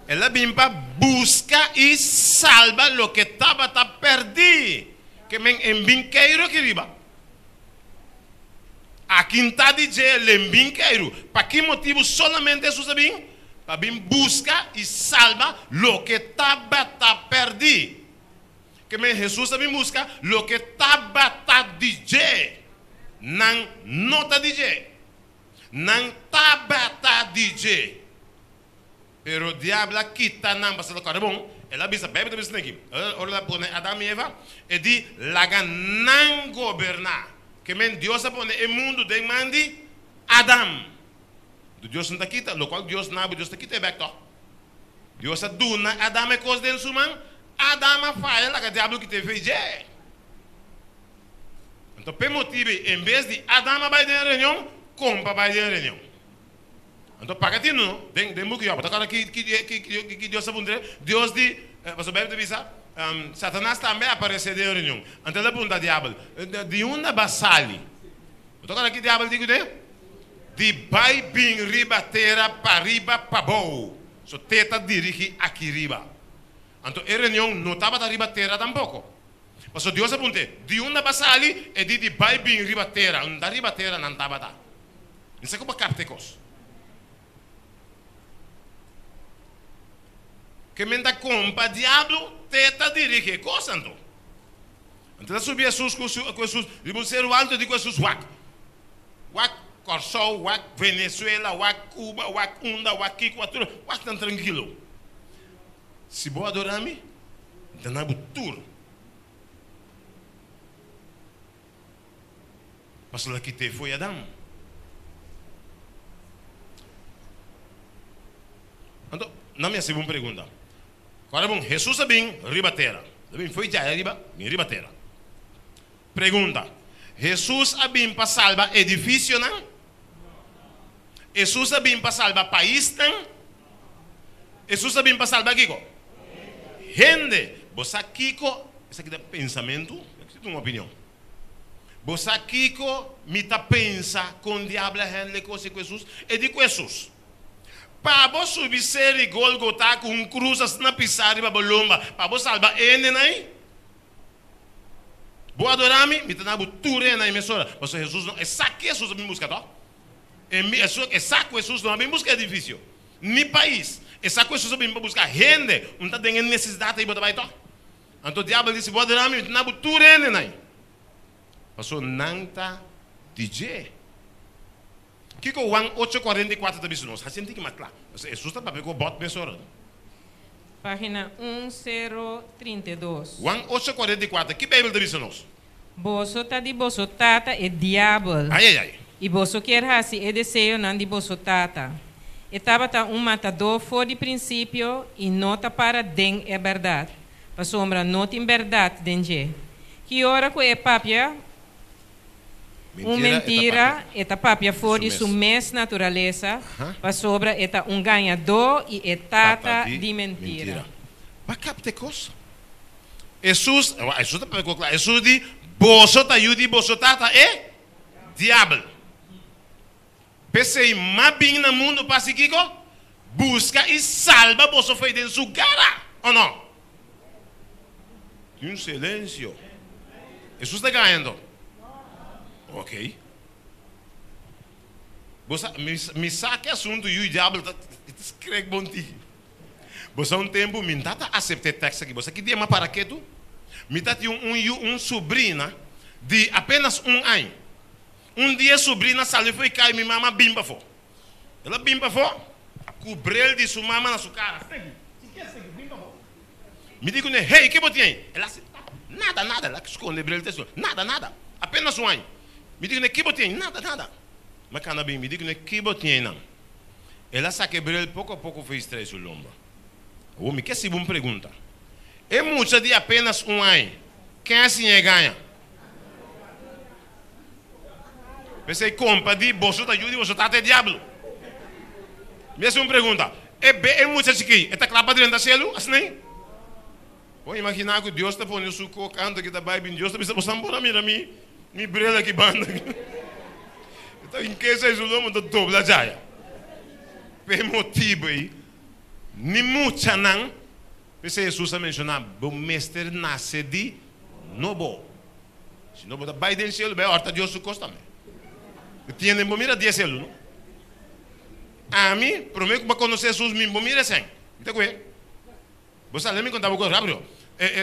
El a bin pa buska i salba loke tabata pèrdí. Ke men en bin keiru aki riba. Aki nta di dje el en bin keiru. Pa ki motibu solamente Hesus a bin? Pa bin buska i salba loke tabata pèrdí. Ke men Hesus a bin buska loke tabata di dje. Nan no ta di dje. Nan tabata di dje. Pero diabel a kita nan pasobra kòrda bon, el a bisa, Beibel ta bisa esaki, ora el a pone Adam i Eva, e di, Laga nan goberná. Ke men Dios a pone e mundu den man di Adam. Dios no ta kita, lokual Dios na bo, Dios ta kita e bèk tòg. Dios a duna Adam e kos den su man, Adam a faya laga diablo kita e fe dje. Anto p'e motibu ei, en bes di Adam a bai den e reunion, kompa bai den e reunion. Anto paga tinu no, den den buki Job, ta kòrda ki ki ki ki Dios a puntra? Dios di, pasobra Beibel ta bisa, Satanas tambe a aparesé den e reunion. Anto el a puntra diabel, Di unda bo a sali? Bo ta kòrda ki diabel di kuné? Di bai bin riba tera pariba pabou. So te ta dirigi aki riba. Anto e reunion no tabata riba tera tampoko. Pasobra Dios a punt'é, Di unda bo a sali? E di, Di bai bin riba tera. Unda riba tera nan tabata? Mi sa ku bo a kapta e kos. Ke men ta kompa diablo, te ta dirigi e kos anto. Anto el a subi Hesus ku Hesus riba un seru alto, e di ku Hesus, Wak! Wak Kòrsou, wak Venezuela, wak Cuba, wak unda, wak kiko, wak tur, wak nan trankilo. Si bo adorá mi, mi ta na bo tur. Pasobra el a kit'é fo'i Adam. Anto, nan mi hasi bo un pregunta. Kòrda bon, Hesus a bin riba tera. El a bin fo'i djaya riba, bin riba tera. Pregunta, Hesus a bin pa salba edifisionan? Hesus a bin pa salba paisnan? Hesus a bin pa salba kiko? Hende. Bo sa kiko? Esaki ta pensamentu, esaki ta un opinion. Bo sa kiko mi ta pensa kon diabel a handle kos ku Hesus? E di ku Hesus, Pa bo subi seri Golgota ku un krus asina pisá riba bo lomba pa bo salba hendenan ei? Bo adorá mi, mi ta na bo tur hende na e mes ora. Pasobra Hesus no, e sa ki Hesus a bin buska tòg? E mi, e sa ku Hesus no a bin buska edifisio, ni pais. E sa ku Hesus a bin pa buska hende. Un ta den e nesesidat ei bo ta bai tòg? Anto diabel di, Si bo adorá mi, mi ta na bo tur hende na ei. Pasobra nan ta di dje. Kiko Juan ocho 44 ta bisa nos? Hasi un tiki mas kla. Pasobra Hesus ta papia ku bo bòt mes ora. Página un sero 32. Juan ocho 44, ki Beibel ta bisa nos? Boso ta di boso tata e diabel, Ai, ai, ai. i boso kier hasi e deseonan di boso tata. E tabata un matadó for di prinsipio i no ta para den e bèrdat, pasobra no tin bèrdat den dje. Ki ora ku e papia Un mentira, e ta papia for di su mes naturalesa, pasobra e ta un gañadó i e tata di mentira. Bo kapta e kos? Hesus, Hesus ta papia kos kla. Hesus di, Boso ta yu di boso tata, e diabel. P'esei m'a bin na mundu pa hasi kiko? Buska i salba boso fo'i den su gara, o no? Tin un silensio. Hesus ta gaña anto? Ok. Bo sa, mi, mi sa ki asuntu yu i diabel ta, ta skrek bon ti. Bo sa un tempu mi ta ta asepta e tekst aki. Bo sa ki dia m'a para ketu? Mi ta tin un yu, un subrina di apenas un aña. Un dia subrina sali fo'i kai mi mama bin pafó. El a bin pafó ku bril di su mama na su kara. Seki, si ke seki, bin pafó. Mi di kuné, Hey, ke bo tin ei? El a hasi tap. Nada, nada. El a skonde bril te su. Nada, nada. Apenas un aña. Mi di kuné, Ke bo tin ei? Nada, nada. Mi a kana bin. Mi di kuné, Ke bo tin einan? El a saka e bril poko a poko for strai su lomba. Awor mi ke hasi bo un pregunta. E mucha di apenas un aña, ken a siña e gaña? P'esei kompa di boso ta yu di boso tata e diablo. Mi hasi un pregunta, e be e mucha chikí e ta kla pa drenta shelu? Asina? Bo imaginá ku Dios ta pone su ko kantu ki ta bai bin Dios ta bisa boso por a mira mi mi bril aki banda. E ta inkesa ei su lomo ta dobla djaya. P'e motibu ei ni muchanan, p'esei Hesus a menshoná, bo mester nase di nobo. Si no bo ta bai den cielo bai horta Dios su cos tambe. Bo tiende bo mira dies cielo no. Ami prome cu bo a conoce Jesus mi bo mira esey. Mi ta cohe. Bo sa lemi conta bo cos rapido.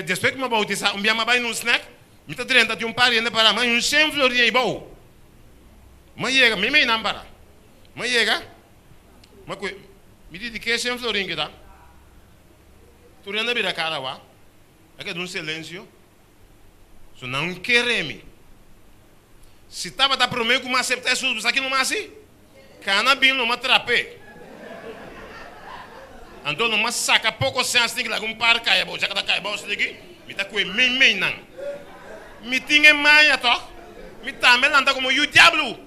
Despues cu mi a bautisa un bia mi a bai na un snack mi ta drenta tin un par hende para ma un shen florin ey bao. Mi a yega mi mey nan para. Mi a yega mi a cohe mi di di ke shen florin kita? Tur hende a bira cara awa. A keda un silencio. So nan kere mi. Si tabata prome ku mi asepta Hesus, bo sa kiko mi hasi? Kana bin lo mi a trap'é. Anto lo mi a saka poko sèns tin ki laga un par kai abou. Dja ku ta kai abou asina aki, mi ta kue mei mei nan. Mi tin e maña tòg. Mi tambe lanta komo yu diablo.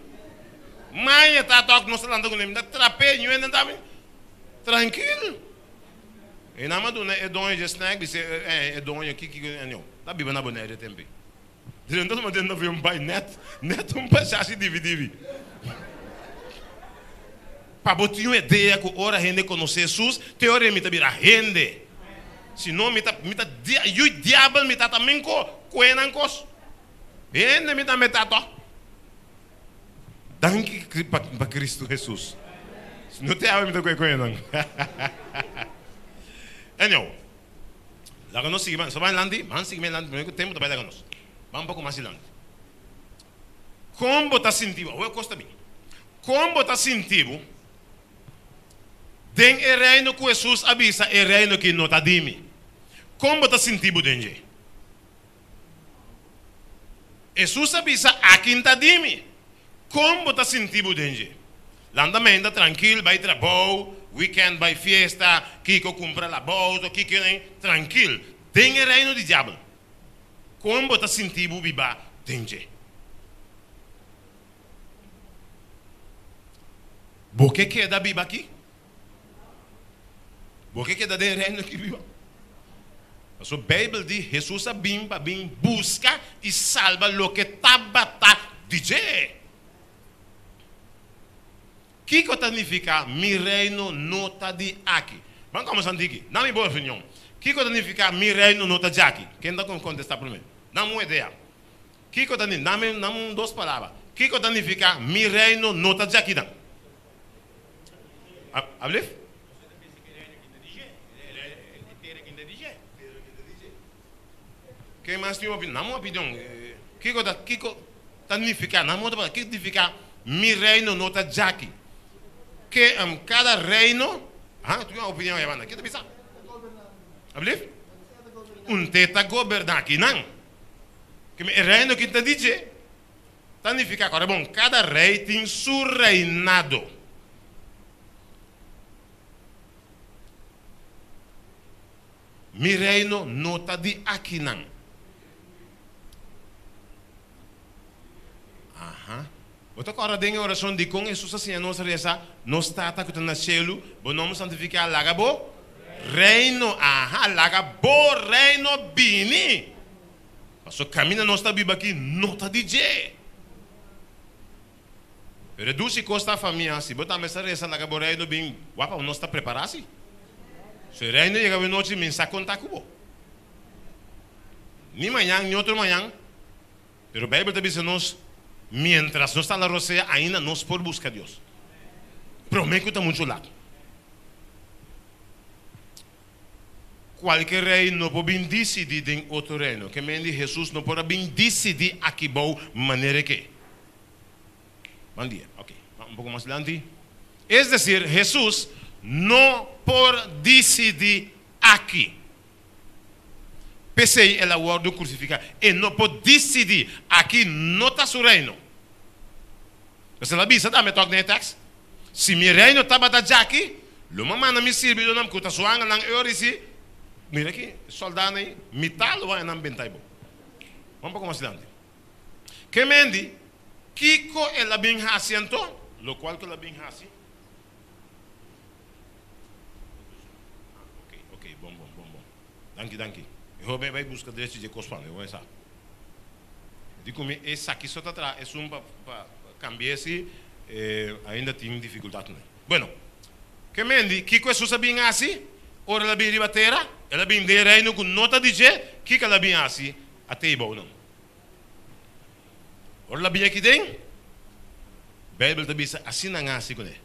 Maña ta tòg nos ta lanta kuné. Mi ta trap'é, ñu'e nan ta mi trankil. E nan a duna e doño dje snack, bis'é, E doño, ki ki anio? Ta biba na Bonaire e tempu ei. Dje entonces m'a tende un bai nèt, nèt un pashashi divi divi. Pa bo tin un idea ku ora hende konosé Hesus, te ora ei mi ta bira hende. Si no, mi ta, mi ta yu diabel mi ta tambe ko kue nan kos. Hende mi tambe ta tòg. Danki pa Cristo Jesus. Si no te awe mi ta koe koe nan. Anyhow, laga nos sigui ban. So ban lanti? Ban sigui men lanti. Primer ku tempu ta bai laga nos. Ban un poko mas dilanti. Kon bo ta sinti bo? Awe kos ta bin. Kon bo ta sinti bo den e reino ku Jesus a bisa e reino ki no ta di mi? Kon bo ta sinti bo den dje? Hesus a bisa, Akin ta di mi. Kon bo ta sinti bo den dje? Lanta menda trankil, bai trabou, weekend bai fiesta, kiko kumpra la bouto, kiko den, trankil. Den e reino di diabel. Kon bo ta sinti bo biba den dje? Bo ke keda biba aki? Bo ke keda den e reino aki biba? Pasobra Beibel di Hesus a bin pa bin buska i salba loke tabata di dje. Kiko ta nifiká mi reino no ta di aki? Ban kòmensá diki. Na mi bon opinion, kiko ta nifiká mi reino no ta di aki? Ken ta kontestá promé? Dam un idea. Kiko ta dam un dos palabra. Kiko ta nifiká mi reino no ta di akinan? Ablief? Ken mas tin un opinion? Nan un opinion. Kiko ta, kiko ta nifiká? Nan otro palabra, kiko ta nifiká mi reino no ta djaki? Ke kada reino, ha, tin un opinion ei banda. Ke ta bisa? Ablief? Un te ta goberná akinan. Ke e reino ki ta di dje. Ta nifiká ku ora bon, kada rei tin su reinado. Mi reino no ta di akinan. Aha. Bo ta kòrda den e orashon dikon Hesus a siña nos resa, Nos Tata ku ta na shelu, bo nòmber santifiká, laga bo reino, aha, laga bo reino bini. Pasobra kaminda nos ta biba aki no ta di dje. Pero e dushi kos ta famia, si bo tambe sa resa laga bo reino bin, wapa nos ta prepara si. So e reino yega awe nochi mi sa konta ku bo. Ni mañan ni otro mañan, pero Beibel ta bisa nos mientras nos ta la rosea ainda nos por buska Dios. Prome ku ta muchu lat. Kualke rei no por bin disidí den otro reino. Ke men di Hesus no por a bin disidí aki bou manera ke. Ban dia. Ok, ban un poko mas dilanti. Es desir, Hesus no por disidí aki. P'esei el a wòrdu krusifiká. E no por disidí. Aki no ta su reino. Pues el a bisa tambe tòg den e tèks, Si mi reino tabata djaki, lo mi a manda mi sirbidónan ku ta su angelnan e ora i si, Mira aki, e sòldánan ei, mitá lo haña nan bentá ei bo. Ban poko mas dilanti. Ke mendi, kiko el a bin hasi anto? Lokual ku el a bin hasi. Ok, ok, bon, bon, bon, bon. Danki, danki. E hoben bai buska drechi dje kos pa mi, bo sa. Di ku mi esaki so ta traha esun pa pa kambia si ainda tin difikultat kuné. Bueno, ke mendi, kiko Hesus a bin hasi ora el a bin riba tera? El a bin den e reino ku no ta di dje, kiko el a bin hasi? A tei bou nan. Ora el a bin aki den, Beibel ta bisa asina nan a hasi kuné.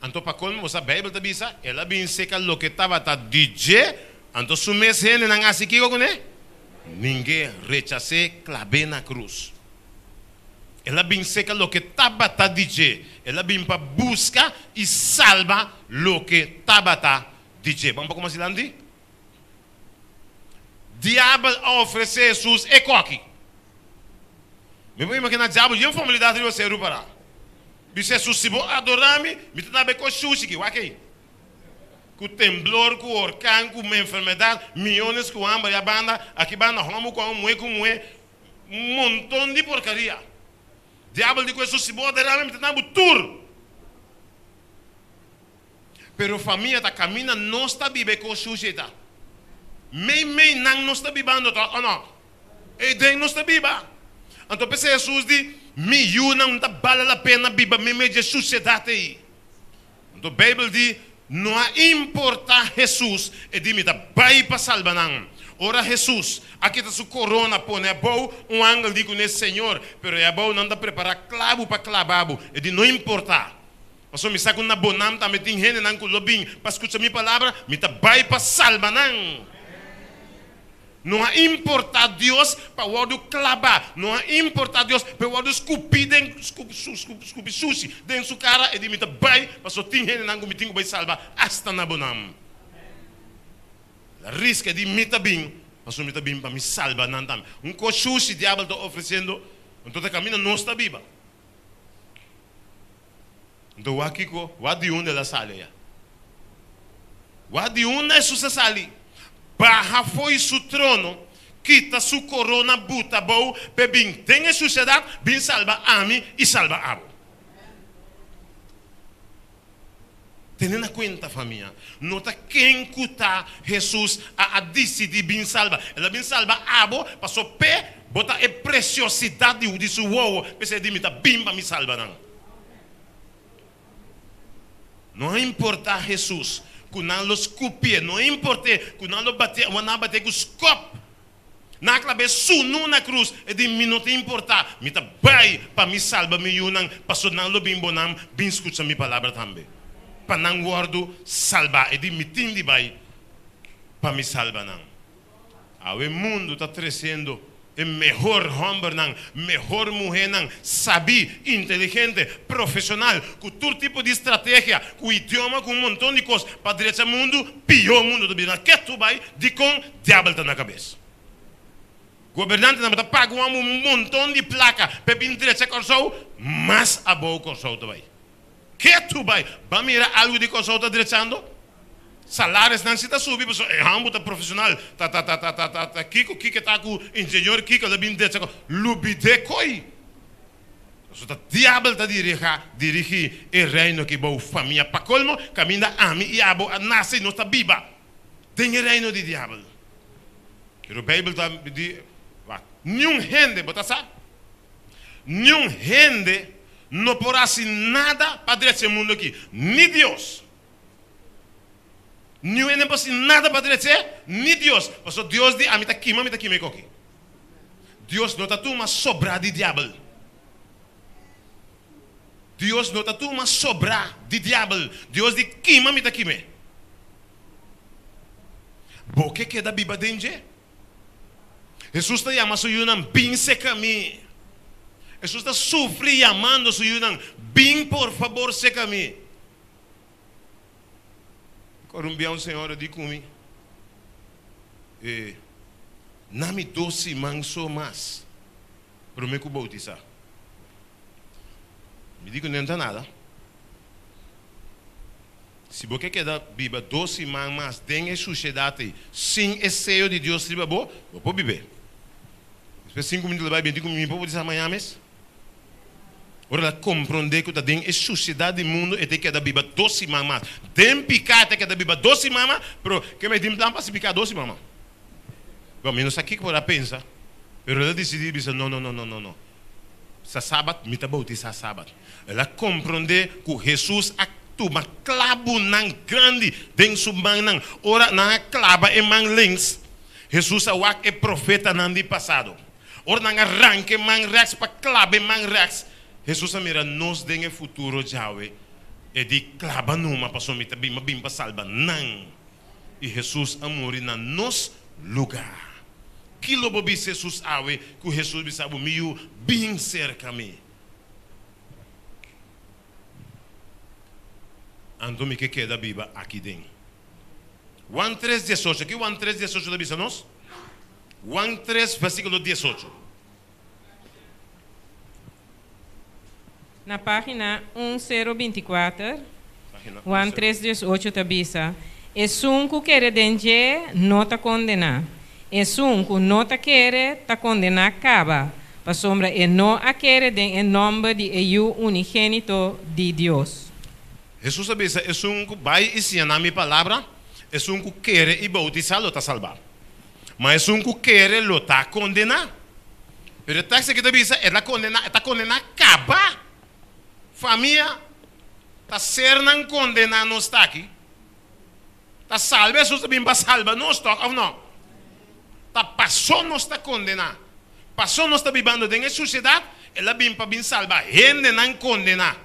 Anto pa colmo bo sa Bijbel ta bisa, el a bin seca loke tabata di dje, anto su mes hendenan a haci kico cune? Ningue rechas'é, clab'é na cruz. El a bin seca loke tabata di dje, el a bin pa busca y salba loke tabata di dje. Ban poco mas dilanti. Diabel a ofrece Jesus e coki. Mi por imagina diabel yen familidad riba seru para. Bisa Hesus, Si bo adorá mi, mi ta daba e kos shushi ki. Wak ei. Ku temblor, ku orkan, ku enfermedat, miyones ku hamber ya banda, aki banda, hòmber ku hòmber, muhé ku muhé, un monton di porkaria. Diabel di ku Hesus, Si bo adorá mi, mi ta daba bo tur. Pero famia ta kaminda nos ta biba e kos shushi ei ta. Mei mei nan nos ta bibando tòg o no? Ei den nos ta biba. Anto p'esei Hesus di, Mi yunan no ta bale la pena biba meimei dje sushedat ei. Anto Beibel di, No a importá Hesus, e di, Mi ta bai pa salba nan. Ora Hesus a kita su korona pone abou, un angel di kuné, Señor, pero ei abou nan ta prepará klabu pa klaba bo. E di, No importá. Pasobra mi sa ku na bo nam tambe tin hendenan ku lo bin pa skucha mi palabra, mi ta bai pa salba nan. No a importá Dios pa wòrdu klabá, no a importá Dios pa e wòrdu skupí den skupi sushi den su kara, e di mi ta bai pasobra tin hendenan ku mi tin ku bai salba asta na bo nam. El a riska, e di mi ta bin pasobra mi ta bin pa mi salba nan tambe. Un kos shushi diabel ta ofresiendo, anto ta kaminda nos ta biba. Nto wak kiko? Wak di unda el a sali ya? Wak di unda Hesus a sali? Baha fo'i su trono, kita su korona buta abou p'e bin den e susiedat, bin salba ami i salba abo. Tene na kuenta, famia, no ta ken ku ta Hesus a a disidí bin salba. El a bin salba abo paso p'e bo ta e presiosidat di di su wowo. P'esei e di, Mi ta bin pa mi salba nan. No a importá Hesus ku nan lo skupié, no a import'é ku nan lo batié, awor nan a batié ku skòp. Nan a klab'é sunu na krus. E di, Mi no ta importá. Mi ta bai pa mi salba mi yunan, pasobra nan lo bin bo nan bin skucha mi palabra tambe, pa nan wòrdu salbá. E di, Mi tin di bai pa mi salba nan. Awe mundu ta tresiendo e mehor hòmbernan, mehor muhénan, sabí, inteligente, profeshonal, ku tur tipo di strategia, ku idioma, ku un monton di kos pa drecha mundu, pió mundu ta bira. Ketu bai, dikon? Diabel ta na kabes. Gobernantenan bo ta paga un amo un monton di plaka pa e bin drecha Kòrsou, mas abou Kòrsou ta bai. Ketu bai! Ba mira algu di Kòrsou ta drechando? Salarisnan si ta subi pasobra e hòmber ta profeshonal, ta ta ta ta ta ta ta kiko kiko ta ku ingenior kiko lo bin drecha Kòrsou. Lubid'é koi! Pasobra ta diabel ta diriha dirigí e reino aki bou famia. Pa kolmo kaminda ami i abo a nase i nos ta biba. Den e reino di diabel. Pero Bijbel ta di, wak, niun hende, bo ta sa? Niun hende no por hasi nada pa drecha e mundo aki, ni Dios. Niun hende no por hasi nada pa drecha, ni Dios. Pasobra Dios di, ami ta kima, mi ta kima e koki. Dios no ta tuma sobrá di diabel. Dios no ta tuma sobrá di diabel. Dios di, kima, mi ta kim'é. Bo ke keda biba den dje? Hesus ta yama su yunan, Bin seka mi. Hesus ta sufri yamando su yunan, Bin por fabor seka mi. Ora un bia un señora di ku mi, e. Nami dos siman so mas promé ku boutisá. Mi di ku no ta nada. Si bo ke keda biba dos siman mas den e sushedat ei sin e seyo di Dios riba bo, bo por bib'é. Despues 5 minuto el a bai binti ku mi, mi por boutisá mañana mes? Ora el a komprondé ku ta den e sushedat di mundu e ta keda biba dos siman mas. Den piká e ta keda biba dos siman mas, pero ke mi tin plan pa hasi piká dos siman mas? Bon, mi no sa kiko por a pensa, pero el a disidí bisa, No, no, no, no, no, no. Sa sabat, mi ta boutisá sabat. El a komprondé ku Hesus a tuma klabunan grandi den su mannan. Ora nan a klaba e man links, Hesus a wak e profetanan di pasado. Ora nan a ranka e man rèks pa klaba e man rèks, Hesus a mira nos den e futuro djawe. E di, Klaba numa, pasobra mi ta bin, mi a bin pa salba nan. I Hesus a muri na nos lugá. Ki lo bo bisa Hesus awe ku Hesus bisa bo, Mi yu, bin serka mi? Anto mi ke keda biba aki den. Juan tres diesocho. Ki Juan tres diesocho ta bisa nos? Juan tres versíkulo diesocho. Na página un sero bintikuater, Juan tres diesocho ta bisa, Esun ku kere den dje no ta kondená. Esun ku no ta kere ta kondená kaba, pasobra e no a kere den e nòmber di e Yu unigénito di Dios. Hesus a bisa, Esun ku bai i siña nan mi palabra, esun ku kere i boutisá lo ta salbá. Ma esun ku kere lo ta kondená. Pero e tekst aki ta bisa, e ta kondená, e ta kondená kaba. Famia, ta sernan kondená nos ta aki. Ta salba Hesus ta bin pa salba nos, tòg òf nò? Ta pasó nos ta kondená. Pasó nos ta bibando den e susiedat, el a bin pa bin salba hendenan kondená.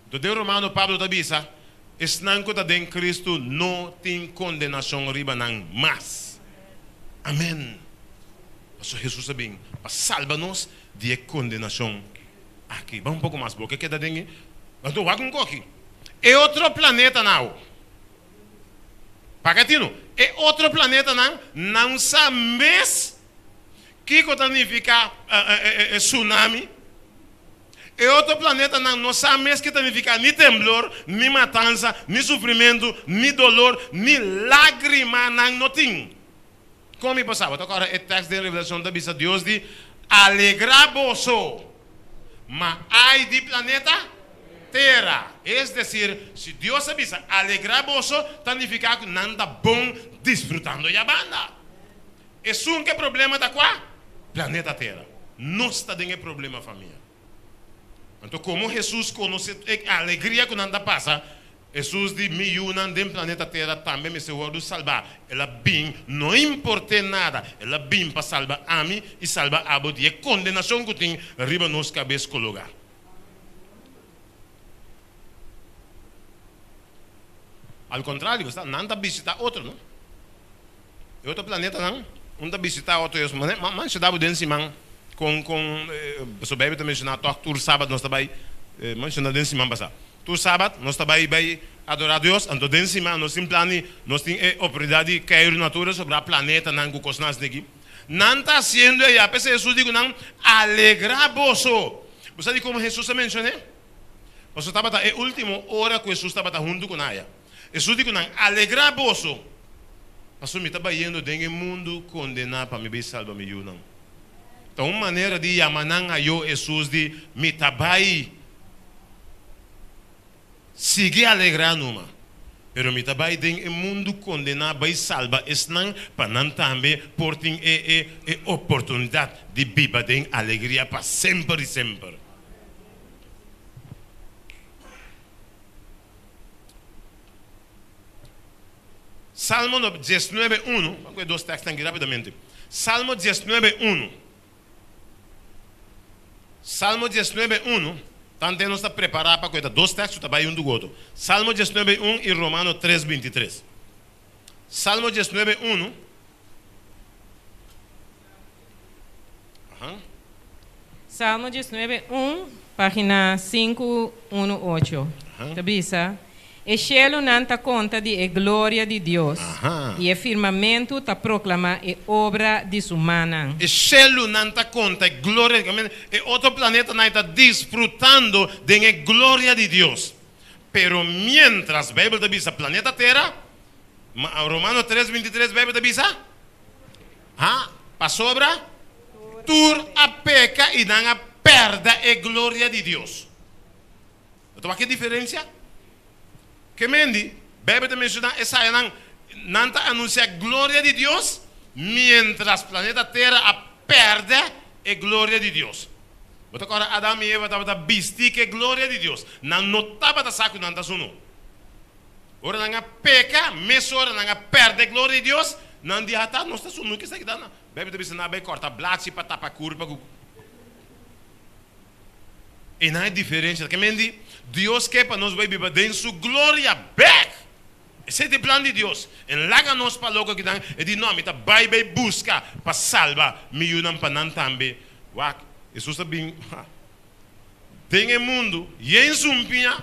Anto den Romano Pablo ta bisa, Esnan ku ta den Kristu no tin kondenashon riba nan mas. Amèn! Pasobra Hesus a bin pa salba nos di e kondenashon aki. Ban un poko mas, bo ke keda den e. Anto wak un koki. E otro planetanan awo. Paga tino. E otro planetanan nan sa mes kiko ta nifiká tsunami. E otro planetanan no sa mes ke ta nifiká ni temblor, ni matansa, ni sufrimentu, ni dolor, ni lágrima nan no tin. Kon mi por sa? Bo ta kòrda e tèks den Revelashon ta bisa Dios di, Alegrá boso, ma ai di planeta Tera. Es desir, si Dios a bisa alegrá boso, ta nifiká ku nan ta bon disfrutando yabanda. Esun ke problema ta kua? Planeta Tera. Nos ta den e problema famia. Anto komo Hesus konosé e alegria ku nan ta pasa, Hesus di, Mi yunan den planeta Tera tambe mester wòrdu salbá. El a bin, no import'é nada, el a bin pa salba ami i salba abo di e kondenashon ku tin riba nos kabes kologá. Al kontrario, nan ta bishitá otro, no? E otro planetanan, un ta bishitá otro, i manshoná bo den siman kon kon pasobra Beibel ta menshoná tòg tur sabat nos ta bai menshoná den siman pasá. Tur sabat nos ta bai bai adorá Dios, anto den siman nos tin plan di nos tin e oportunidat di keiru na tur e sobrá planetanan ku kosnan asina aki. Nan ta hasiendo ei, apesar Hesus di ku nan, Alegrá boso! Bo sa dikon Hesus a menshoné? Pasobra tabata e último ora ku Hesus tabata huntu ku nan aya. Hesus di ku nan, Alegrá boso, pasobra mi ta bayendo den e mundu kondená pa mi bai salba mi yunan. Ta un manera di yama nan ayó Hesus di, Mi ta bai. Sigui alegrá numa, pero mi ta bai den e mundu kondená bai salba esnan pa nan tambe por tin e e e oportunidat di biba den alegria pa semper i semper. Salmo diesnuebe unu, ban ku e dos tèkstnan aki rápidamente. Salmo diesnuebe unu. Salmo diesnuebe unu, Tanten nos ta prepará pa ku e ta dos tèkst ku ta bai huntu ku otro. Salmo diesnuebe un i Romano tres bintitres. Salmo diesnuebe unu. Aha. Salmo diesnuebe un, página sinku unu ocho, ta bisa, E shelunan ta konta di e gloria di Dios, I e firmamentu ta proklamá e obra di su mannan. E shelunan ta konta e gloria di Dios. E otro planetanan ta disfrutando den e gloria di Dios. Pero miéntras Beibel ta bisa planeta Tera, Romano tres bintitres Beibel ta bisa, ha, pasobra tur a peka i nan a pèrdè e gloria di Dios. Bo ta wak e diferensia? Ke mendi, Beibel ta menshoná esayanan, nan ta anunsiá gloria di Dios, miéntras planeta Tera a pèrdè e gloria di Dios. Bo ta kòrda Adam i Eva tabata bistí ku e gloria di Dios. Nan no tabata sa ku nan ta sunú. Ora nan a peka, mesora nan a pèrdè e gloria di Dios, nan di, Ata, nos ta sunú, ke esaki ta? Beibel ta bisa nan a bai kòrta blachi pa tapa kurpa ku. Einan e diferencia ta ke men di Dios ke pa nos bai biba den su gloria bek. Esei ta e plan di Dios. En laga nos pa loco kinan e di no mi ta bai bai busca pa salba mi yunan pa nan tambe wak Jesus a bin den e mundo yen sumpiña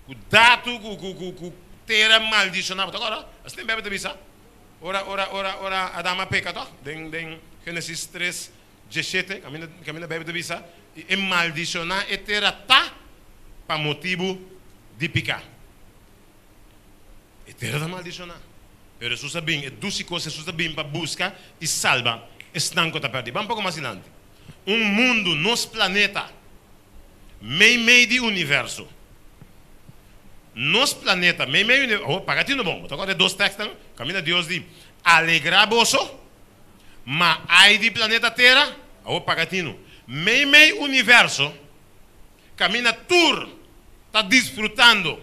ku datu ku ku ku ku tera maldiciona bo ta acorda asina e Bijbel ta bisa ora ora ora ora Adam a peca toch den den Genesis tres Djeshete, kaminda kaminda Beibel ta bisa, I e maldishoná e tera ta pa motibu di piká. E tera ta maldishoná. Pero Hesus a bin, e dushi kos, Hesus a bin pa buska i salba esnan ku ta pèrdí. Ban poko mas dilanti. Un mundu, nos planeta, meimei di universo. Nos planeta, meimei di universo. Oh, paga tinu bon. Bo ta kòrda e dos tèkstnan? Kaminda Dios di, Alegrá boso. Ma ai di planeta Tera, awor paga tinu, meimei universo, kaminda tur ta disfrutando,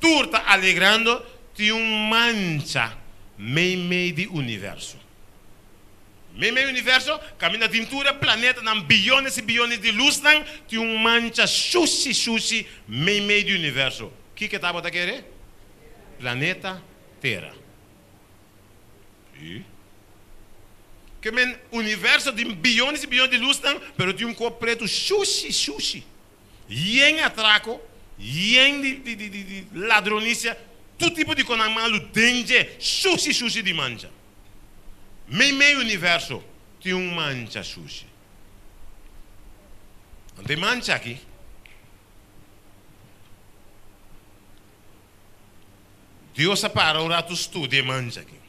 tur ta alegrando, tin un mancha meimei di universo. Meimei universo, kaminda tin tur e planetanan, biyones i biyones di lusnan, tin un mancha shushi shushi meimei di universo. Kiko tabata kere? Planeta Tera. Sí. Ke men universo tin biyones i biyones di lusnan, pero tin un kop pretu shushi shushi, yen atrako, yen di di di di di ladronisia, tur tipo di konan malu den dje, shushi shushi di mancha. Meimei universo tin un mancha shushi. Anto e mancha aki. Dios a para un ratu studia e mancha aki.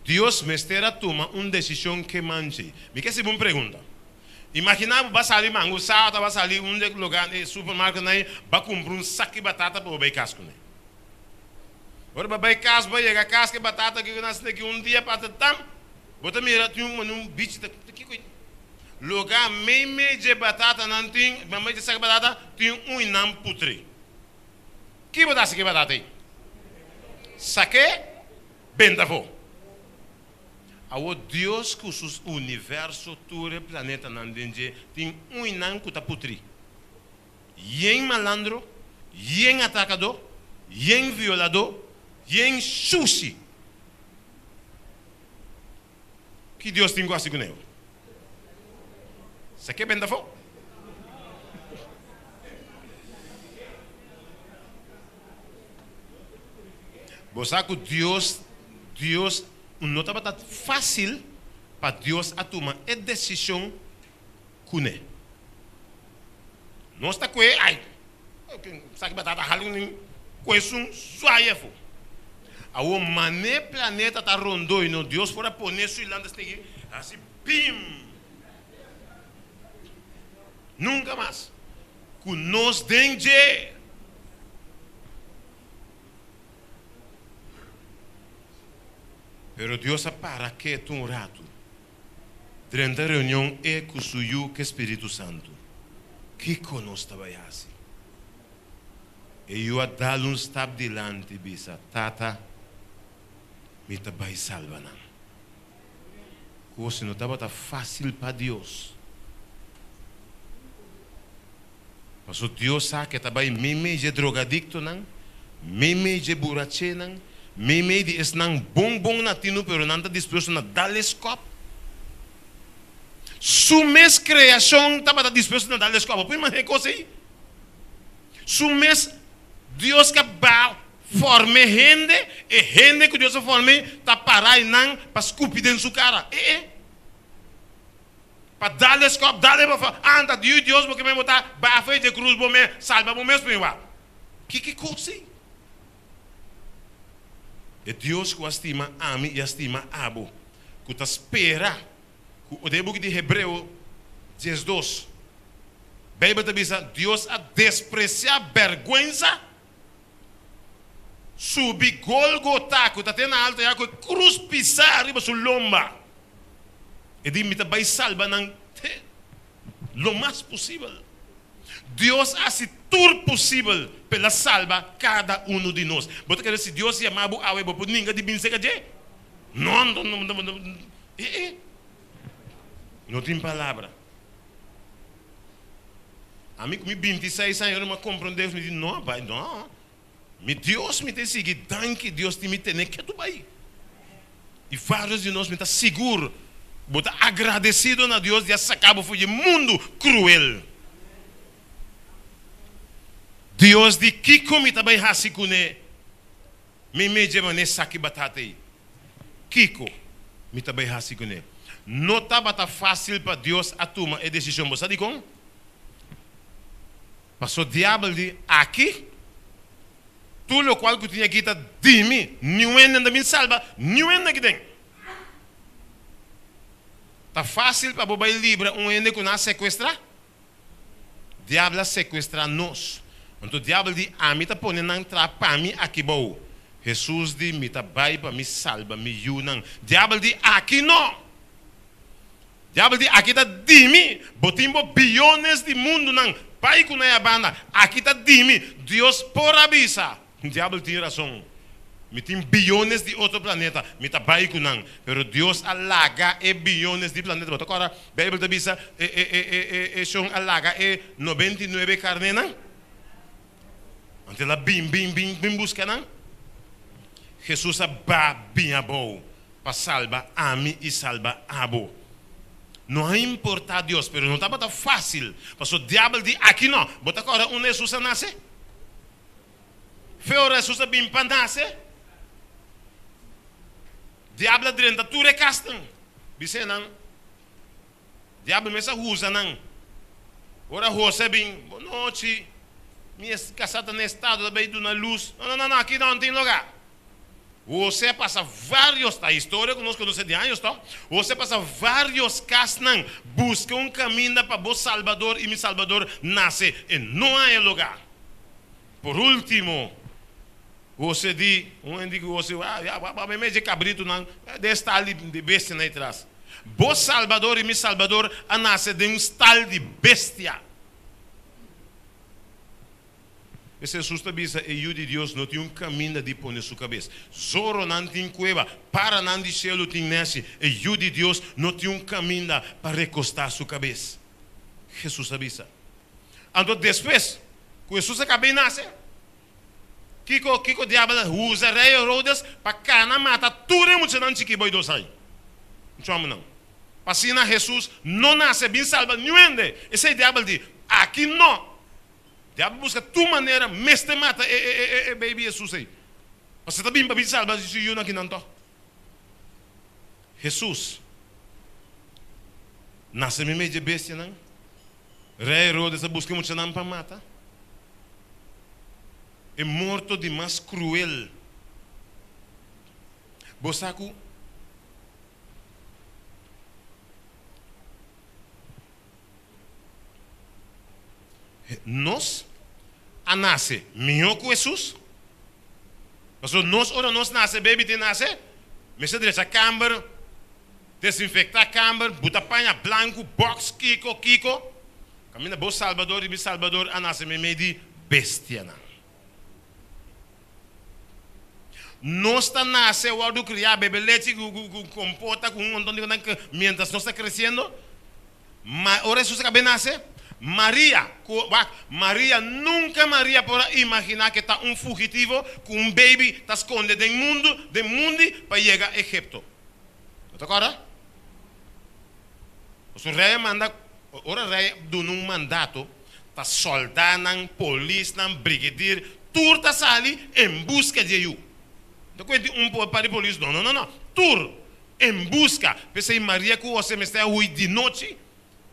Dios mester a tuma un desishon ku e mancha ei. Mi ke hasibo un pregunta. Imaginá bo ba sali mangu sata, ba sali un de lugar, e supermarketnan ei, ba kumpra un saki batata pa bo bai kas kuné. Ora bo bai kas, bo yega kas ku e batata aki ku nan asina aki un dia pasa tam, bo ta mira tin un un bichi ta kiko ei? Lugar meimei dje batatanan tin, meimei dje saki batata tin un i nan putri. Ki bo ta hasi ku e batata ei? Sak'é benta afó. Awor Dios ku su universo tur e planetanan den dje tin uinan ku ta putrí. Yen malandro, yen atakadó, yen violadó, yen shushi. Ki Dios tin ku hasi ku neo? Sak'é benta afó. Bo sa ku Dios, Dios, no tabata fásil pa Dios a tuma e desishon kuné. Nos ta kue, ai, sa ki batata hali un kue esun suai afó. Awor mané planeta ta rondó i no Dios por a pone su ilanta stigi hasi bim. Nunka mas. Ku nos den dje. Pero Dios a para ketu un ratu. Drenta reunion e ku su Yu ku e Spiritu Santu. Kiko nos ta bai hasi? E Yu a dal un stap dilanti i bisa, Tata, mi ta bai salba nan. Kos no tabata fásil pa Dios. Pasobra Dios sa ku e ta bai meimei dje drogadiktonan, meimei dje burachenan, meimei di esnan bon bon na tinu pero nan ta dispuesto na dal e skòp. Su mes kreashon tabata dispuesto na dal e skòp. Bo por imaginá e kos ei? Su mes Dios ka ba. forma hende, e hende ku Dios a forma ta para einan pa skupi den su kara. Eh eh. Pa dal e skòp, dal e bafo, anda, Yu Dios bo ke men bo ta bafa e dje krus bo me salba bo mes mi wak. Kiko kos ei? E Dios ku a stima ami i a stima abo, ku ta spera ku den e buki di Hebreo 12, Beibel ta bisa, Dios a despresiá bèrgwensa, subi Golgota, ku ta te na alto ya, ku e krus pisá riba su lomba. E di, Mi ta bai salba nan te lo mas posibel. Dios a hasi tur posibel pa el a salba kada unu di nos. Bo ta kere si Dios yama bo awe, bo por ninga di bin serka dje? No, no, no, no, no, e, e. No tin palabra. Ami ku mi 26 aña ora mi a komprondé, mi di, no, bai, no. Mi Dios mi ta sigui, danki Dios tin mi tene ketu bai. I vários di nos mi ta sigur bo ta agradesido na Dios di a saka bo for di e mundu kruel. Dios di kiko mi ta bai hasi kuné? Mi meje manera saki batata ei. Kiko mi ta bai hasi kuné? No tabata fásil pa Dios a tuma e desishon. Bo sa dikon? Paso diabel di, Aki, tur lokual ku tin aki ta di mi, niun hende no ta bin salba niun hende aki den. Ta fásil pa bo bai libra un hende ku nan a sekuestrá? Diabel a sekuestrá nos. Anto diabel di, Ami ta pone nan traha pa mi aki bou. Hesus di, Mi ta bai pa mi salba mi yunan. Diabel di, Aki no! Diabel di, Aki ta di mi! Bo tin bo biyones di mundunan bai ku nan e banda. Aki ta di mi! Dios por a bisa. Diabel tin rason. Mi tin biyones di otro planeta. Mi ta bai ku nan. Pero Dios a laga e biyones di planeta. Bo ta kòrda Beibel ta bisa e e e e e e shon a laga e 99 karnénan? Anto el a bin bin bin bin buska nan. Hesus a ba bin abou. Pa salba ami i salba abo. No a importá Dios, pero no tabata fásil, pasobra diabel di, Aki no! Bo ta kòrda unda Hesus a nase? Fe ora Hesus a bin pa nase, diabel a drenta tur e kasnan. Bis'é nan, Diabel mes a usa nan. Ora Jose a bin, Bon nochi, mi kasá ta na estado, ta bai duna lus. No, no, no, no, aki no tin lugá. Jose a pasa varios, ta historia ku nos konosé di años tòg, Jose a pasa varios kasnan buska un kaminda pa bo Salbador i mi Salbador nase. E no haña lugá. Por último, Jose di, un hende di ku Jose, ah, ya, wak wak mei dje kabritunan den e stal di bestianan ei tras. Bo Salbador i mi Salbador a nase den un stal di bestia. P'esei Hesus ta bisa, E Yu di Dios no tin un kaminda di pone su kabes. Zoronan tin kueba, paranan di shelu tin nèshi, e Yu di Dios no tin un kaminda pa rekostá su kabes. Hesus a bisa. Anto despues ku Hesus a kaba di nase, kiko kiko diabel a usa rei Herodes pa kana mata tur e muchanan chikí boi dos aña? Mucha hòmbernan. Pa asina Hesus no nase bin salba niun hende. Esei diabel di, Aki no! Diabel buska tur manera mester mata e e e e baby Jesus ei. Pasobra ta bin pa bin salba su yunan kinan tog. Jesus nase meimei dje bestianan. Rei Herodes a buska e muchanan pa mata. E morto di mas cruel. Bo sa cu. Nos a nase mihó ku Hesus? Pasobra nos ora nos nase, baby tin nase, mester drecha kamber, desinfektá kamber, buta paña blanku, bòks, kiko, kiko. Kaminda bo Salbador i mi Salbador a nase meimei di bestianan. Nos ta nase, wòrdu kriá, bebe lechi ku kompota, ku un monton di kosnan, miéntras nos ta kresiendo. Ma ora Hesus a kab'é nase, Maria, ku, wak, Maria, nunka Maria por a imaginá ku e ta un fugitivo ku un baby ta skonde den mundu, den mundi pa yega Egipto. Bo ta kòrda? Pasobra rei a manda, ora rei duna un mandato, ta sòldánan, polisnan, brigedir, Tur ta sali en buska di e yu. No ta kuenti un par di polis, no, no, no, no. Tur en buska. P'esei Maria ku Hosé mester a hui di nochi,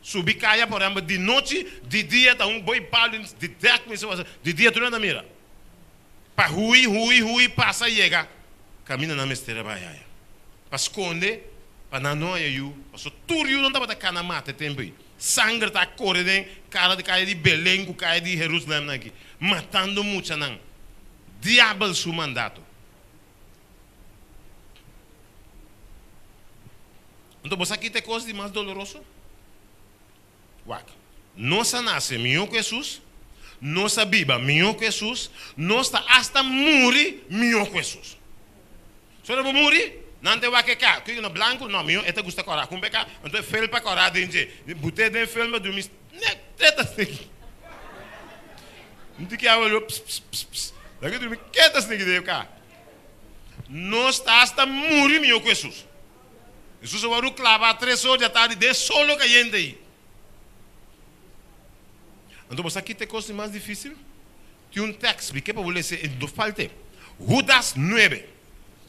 subi kaya, por ehèmpel, di nochi, di dia ta un boi palu di dèk mester wasa, di dia tur nan ta mira. Pa hui, hui, hui, pasa yega kaminda nan mester a bai aya. Pa skonde, pa nan no haña yu, pasobra tur yu nan tabata kana mata e tempu ei. Sanger ta kore den kara di kaya di Belen ku kaya di Herusalèm nan aki, matando muchanan. Diabel su mandato. Anto bo sa ki ta e kos di mas doloroso? Wak, nos a nase mihó ku Hesus, nos a biba mihó ku Hesus, nos ta asta muri mihó ku Hesus. Sora bo muri, nan ta wak e ka, ku na blanku, no, mihó e ta gusta kòrá, kumpa e ka, anto e felpa kòrá den dje, but'é den felpa durmi nek treta sniki. Nti ki awa lo ps ps ps ps, lag'é durmi keta sniki den e ka. Nos ta asta muri mihó ku Hesus. Hesus a wòrdu klabá tres or di atardi den solo kayente ei. Anto bo sa ki ta e kos di mas difísil? Tin un tèks, mi ke pa bo lesa e, no falt'é. Hudas nuebe.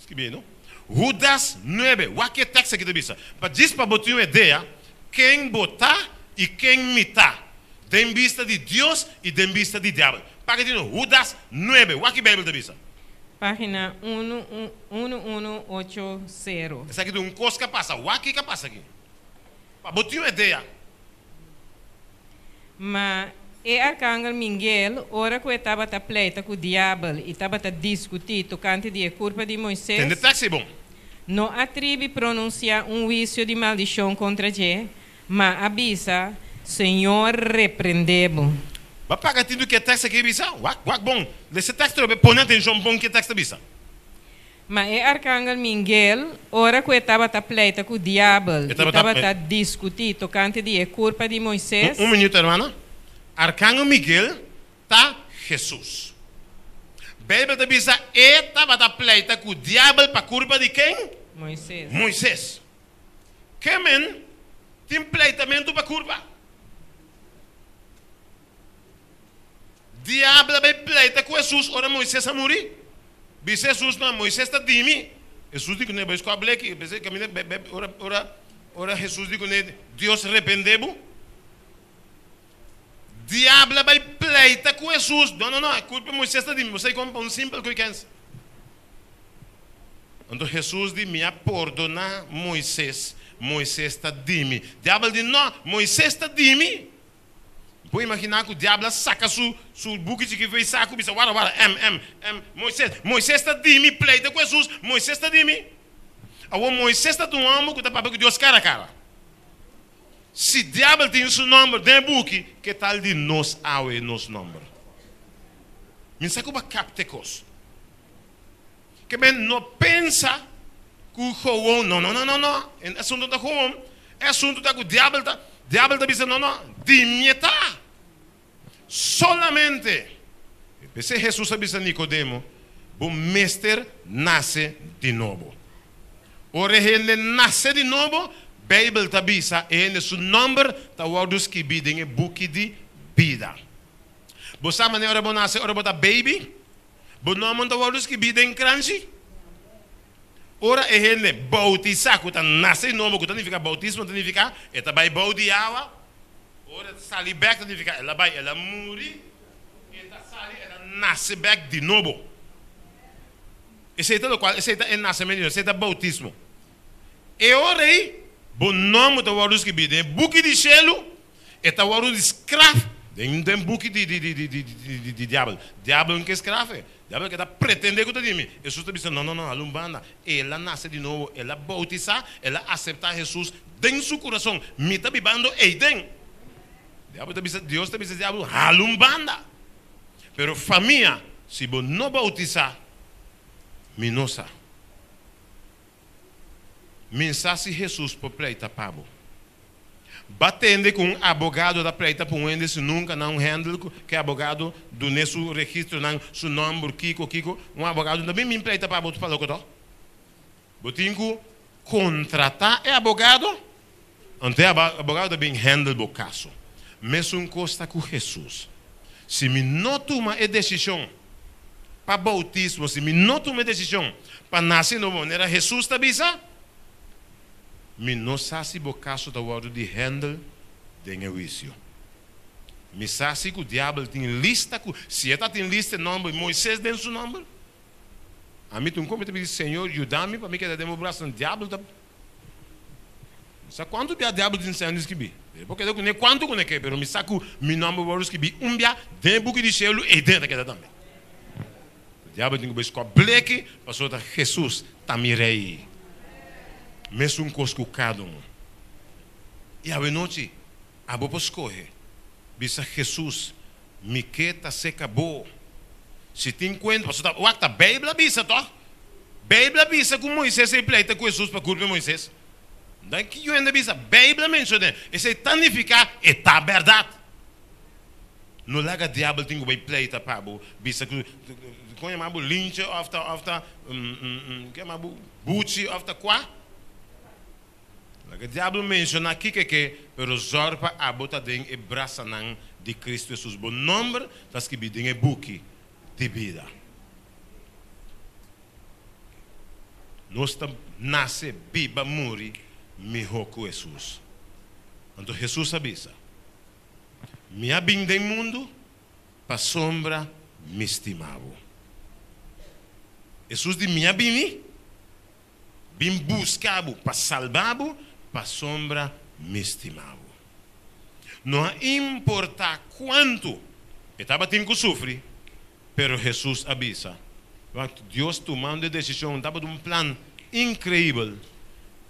Skibí ei, no? Hudas nuebe. Wak ki e tèks aki ta bisa. Pa djis pa bo tin un idea ken bo ta i ken mi ta den bista di Dios i den bista di diabel. Paga di no. Hudas nuebe. Wak ki Beibel ta bisa. Página unu unu unu ocho sero. Esaki ta un kos ka pasa. Wak ki ka pasa aki. Pa bo tin un idea. Ma e arkangel Mingel, ora ku e tabata pleita ku diabel i tabata diskutí tokante di e kurpa di Moises, Tende taxi bon. no a tribi pronunsiá un huisio di maldishon kontra dje, ma a bisa, Señor reprendé bo. Bo a paga tintu ke tekst aki bisa? Wak, wak bon. Lesa e tekst trobe. Pone atenshon bon ke tekst ta bisa. Ma e arkangel Mingel, ora ku e tabata pleita ku diabel E i tabata. tabata diskutí tokante di e kurpa di Moises. Un minuto, hermana. Arkangel Miguel ta Hesus. Beibel ta bisa e tabata pleita ku diabel pa kurpa di ken? Moises. Moises. Ke men tin pleitamentu pa kurpa? Diabel a bai pleita ku Hesus ora Moises a muri. Bisa Hesus, No, Moises ta di mi. Hesus di kuné, Bai skua bleki. P'esei kaminda ora ora ora Hesus di kuné, Dios rependé bo. Diabel a bai pleita ku Hesus, No, no, no, e kulpa Moises ta di mi. Bo sa dikon? Pa un simpel ku i kens. Anto Hesus di, Mi a pordoná Moises, Moises ta di mi. Diabel di, No, Moises ta di mi. Bo imaginá ku diabel a saka su su buki chikí for e saku bisa, Wara, wara, em, em, em, Moises, Moises ta di mi, pleita ku Hesus, Moises ta di mi. Awor Moises ta un hòmber ku ta papia ku Dios kara kara. Si diabel tin su nòmber den e buki, ke tal di nos awe nos nòmber? Mi sa ku bo a kapta e kos. Ke men no pensa ku gewoon, no, no, no, no, no, e asuntu no ta gewoon, e asuntu ta ku diabel ta, diabel ta bisa no, no, di mi e ta. Solamente, p'esei Hesus a bisa Nikodemo, bo mester nase di nobo. Ora e hende nase di nobo, Beibel ta bisa e hende su nòmber ta wòrdu skibí den e buki di bida. Bo sa manera ora bo nase, ora bo ta baby? Bo nòmber ta wòrdu skibí den kranshi? Ora e hende boutisá, ku ta nase di nobo, ku ta nifiká boutismo ta nifiká e ta bai bou di awa, ora e ta sali bèk ta nifiká el a bai, el a muri, e ta sali, el a nase bèk di nobo. Esei ta lokual, esei ta e nasementu di nobo, esei ta boutismo. E ora ei, bo nòmber ta wòrdu skibí den e buki di shelu. E ta wòrdu di skraf den den buki di di di di di di di diabel. Diabel no ke skraf e. Diabel ke ta pretendé ku ta di mi. Hesus ta bisa, No, no, no, hala un banda. El a nase di nobo, el a boutisá, el a aseptá Hesus den su kurason. Mi ta bibando eiden. Diabel ta bisa, Dios ta bisa diabel, hala un banda. Pero famia, si bo no boutisá, mi no sa. Mi sa si Hesus por pleita pa bo. Ba tende ku un abogado ta pleita pa un hende si nunka nan un handle ku e abogado dun'é su registronan, su nòmber, kiko, kiko. Un abogado no ta bin bin pleita pa bo pa loko tò. Bo tin ku kontratá e abogado, anto e abogado ta bin handle bo kaso. Mesun kos ta ku Hesus. Si mi no tuma e desishon. pa boutismo, si mi no tuma e desishon pa nase di nobo manera Hesus ta bisa, mi no sa si bo kaso ta wòrdu di hèndel den e huisio. Mi sa si ku diabel tin lista ku, si e ta tin lista e nòmber Moises den su nòmber. Ami ta un kon mi ta pidi, Señor, yuda mi pa mi keda den bo brasanan. Diabel ta Mi sa kuantu bia diabel tin sèn di skibí. E por keda kuné kuantu ku ne ke, pero mi sa ku mi nòmber wòrdu skibí un bia den e buki di shelu, ei den ta keda tambe. Diabel tin ku bai skòp bleki, pasobra ta Hesus ta mi Rei. Mesun kos ku kada un. I awenochi abo por skohe bisa Hesus, Mi ke ta seka bo. Si tin kuenta, pasobra ta wak ta Beibel a bisa tòg? Beibel a bisa ku Moises ei pleita ku Hesus pa kurpa Moises. Dan ki yu hende bisa? Beibel a menshoné. Esei ta nifiká e ta bèrdat. No laga diabel tin ku bai pleita pa bo, bisa ku kon yama bo linche òf ta òf ta ke yama bo buchi òf ta kua. Laga diabel menshoná kiko e ke, pero zòrg pa abo ta den e brasanan di Kristu Hesus. Bo nòmber ta skibí den e buki di bida. Nos ta nase, biba, muri mihó ku Hesus. Anto Hesus a bisa, Mi a bin den mundu pasobra mi stima bo. Hesus di, Mi a bini. Bin buska bo pa salba bo, pasobra mi stima bo. No a importá kuantu e tabatin ku sufri, pero Hesus a bisa. Wak, Dios tumando e desishon tabata un plan inkreibel,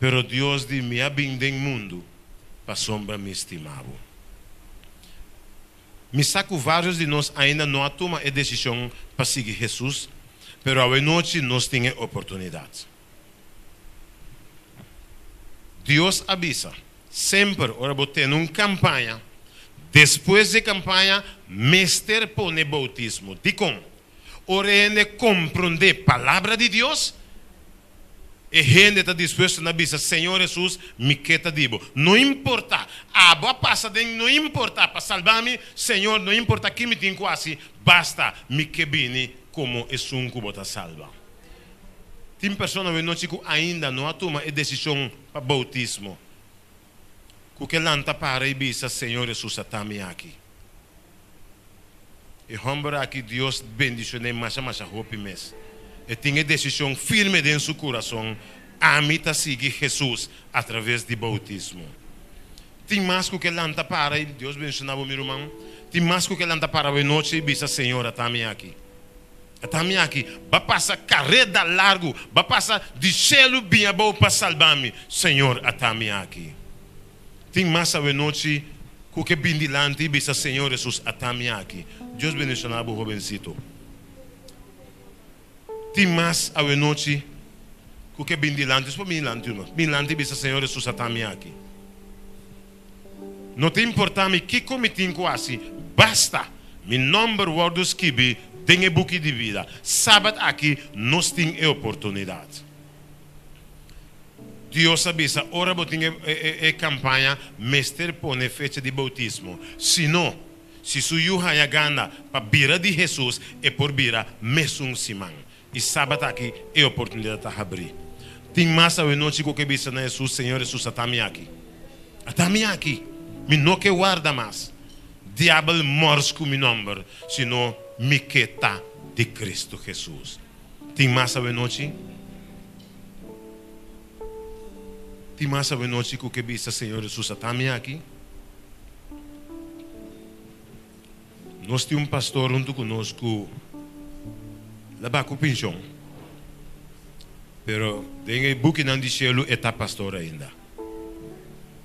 pero Dios di, Mi a bin den mundu pasobra mi stima bo. Mi sa ku vários di nos ainda no a tuma e desishon pa sigui Hesus, pero awenochi nos tin e oportunidat. Dios a bisa, Semper ora bo tene un kampaña, despues di e kampaña mester pone boutismo. Dikon? Ora e hende komprondé Palabra di Dios, E hende ta dispuesto na bisa, Señor Hesus, mi ke ta di bo. No importa, abo a pasa den, no importa, pa salba mi, Señor, no importa ki mi tin ku hasi, basta mi ke bini komo esun ku bo ta salba. Tin persona awenochi ku ainda no a tuma e desishon pa boutismo, ku ke lanta para i bisa, Señor Hesus, ata mi aki. E hòmber aki Dios bendishon'é masha masha hopi mes. E tin e desishon firme den su kurason, Ami ta sigui Hesus atraves di boutismo. Tin mas ku ke lanta para i Dios bendishoná bo mi ruman. Tin mas ku ke lanta para awenochi i bisa Señor ata mi aki. Ata mi aki. Ba pasa kareda largu, ba pasa di shelu bin abou pa salba mi. Señor ata mi aki. Tin mas awenochi ku ke bin dilanti i bisa, Señor Hesus, ata mi aki. Dios bendishoná bo, hobensito. Tin mas awenochi ku ke bin dilanti. Nos por bin dilanti uno. Bin dilanti i bisa, Señor Hesus, ata mi aki. No ta importá mi kiko mi tin ku hasi, basta mi nòmber wòrdu skibí den e buki di bida. Sabat aki nos tin e oportunidat. Dios a bisa, ora bo tin e kampaña, mester pone fecha di boutismo. Si no, si su yu haña gana pa bira di Hesus, e por bira mesun siman. I sabat aki e oportunidat ta habrí. Tin mas awenochi ku ke bisa na Hesus, Señor Hesus, ata mi aki. Ata mi aki. Mi no ke warda mas. Diabel mòrs ku mi nòmber, sino mi ke ta di Kristu Hesus. Tin mas awenochi? Tin mas awenochi ku ke bisa, Señor Hesus, ata mi aki? Nos tin un pastor huntu ku nos ku la ba ku penshon, pero den e bukinan di shelu e ta pastor ainda.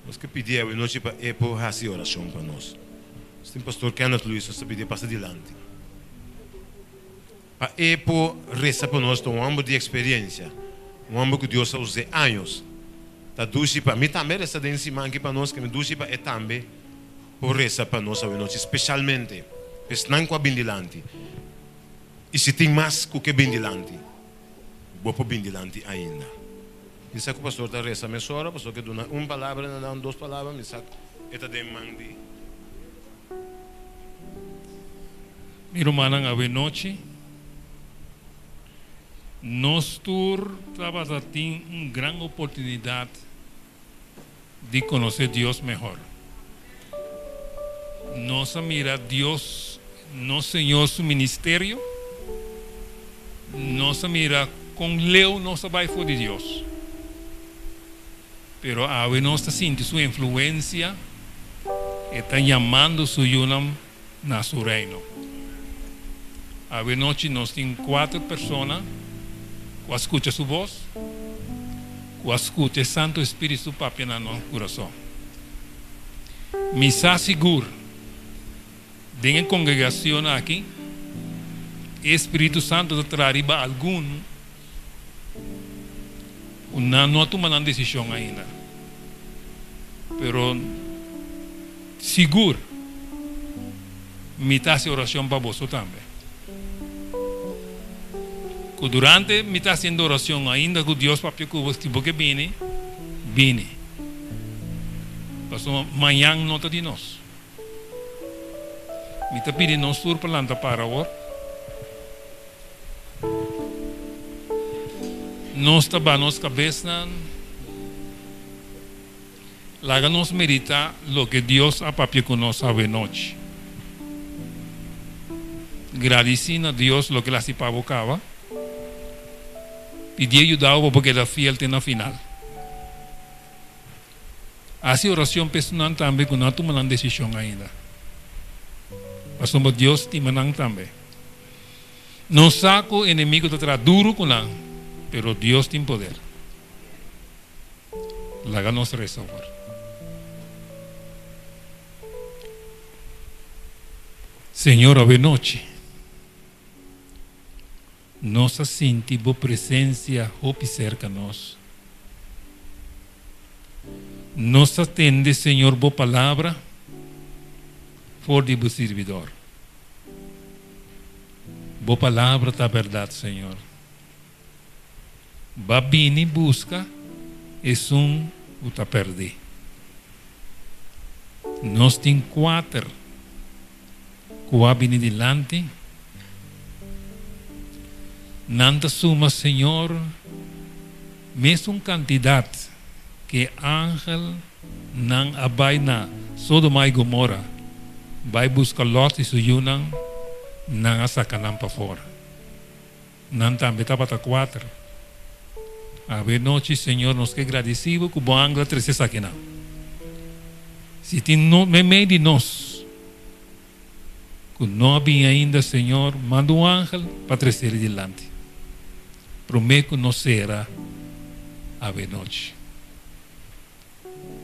Nos ke pidi awenochi pa e por hasi orashon pa nos. Nos tin pastor Kenneth Luis, nos ta pidi e pasa dilanti. Pa e por resa pa nos ta un homber di experiencia, un homber cu Dios a us'e años. Ta dushi pa mi tambe resa den siman aki pa nos, kende dushi pa e tambe por resa pa nos awenochi, specialmente esnan cu a bin dilanti. Y si tin mas cu ke bin dilanti, bo por bin dilanti ainda. Mi sa cu pastor ta resa mesora, pastor ke duna un palabra na nan, dos palabra, mi sa e ta den man di. Mi rumannan, awenochi. Nos tur tabatin un gran oportunidat di konosé Dios mihó. Nos a mira Dios, nos Señor, su ministerio. Nos a mira kon leu nos a bai for di Dios. Pero awe nos ta sinti su influensia, e ta yamando su yunan na su reino. Awe nochi nos tin kuater persona ku a skucha su bos, ku a skucha Santu Spiritu papia na nos kurason. Mi sa sigur, den kongregashon aki, Spiritu Santu ta traha riba algun nan no a tuma un desishon ainda. Pero sigur, mi ta hasi orashon pa bo tambe. Ku durante mi ta hasiendo orashon ainda ku Dios papia ku bo ku bini, bini. Pasobra mañan no ta di nos. Mi ta pidi nos tur pa lanta para awor. Nos ta baha nos kabes. Laga nos meditá loke Dios a papia ku nos awe nochi. Gradisí na Dios loke El a hasi pa bo kaba. Pidi yuda pa keda fiel te na final. Hasi orashon personal tambe ku no a tuma un desishon ainda. Pasobra Dios stima nan tambe. Nos sa ku enemigu ta traha duru ku nan, pero Dios tin poder. Laga nos resa awor. Señor, awe nochi, nos a sinti bo presensia hopi serka nos. Nos a tende, Señor, bo palabra for di bo sirbidó. Bo palabra ta berdat, Señor. B'a bini buska esun ku ta pèrdí. Nos tin kuater ku a bini dilanti. Nan ta suma, Señor, mesun kantidat ku angelnan a bai na Sodoma i Gomora, bai buska Lot i su yunan, nan a saka nan pafó. Nan tambe tabata kuater. Awe nochi, Señor, nos ke gradisí ku bo angel a trese esakinan. Si tin no, meimei di nos, ku no a bini ainda, Señor, manda un angel pa trese dilanti. Promé ku nos sera awe nochi.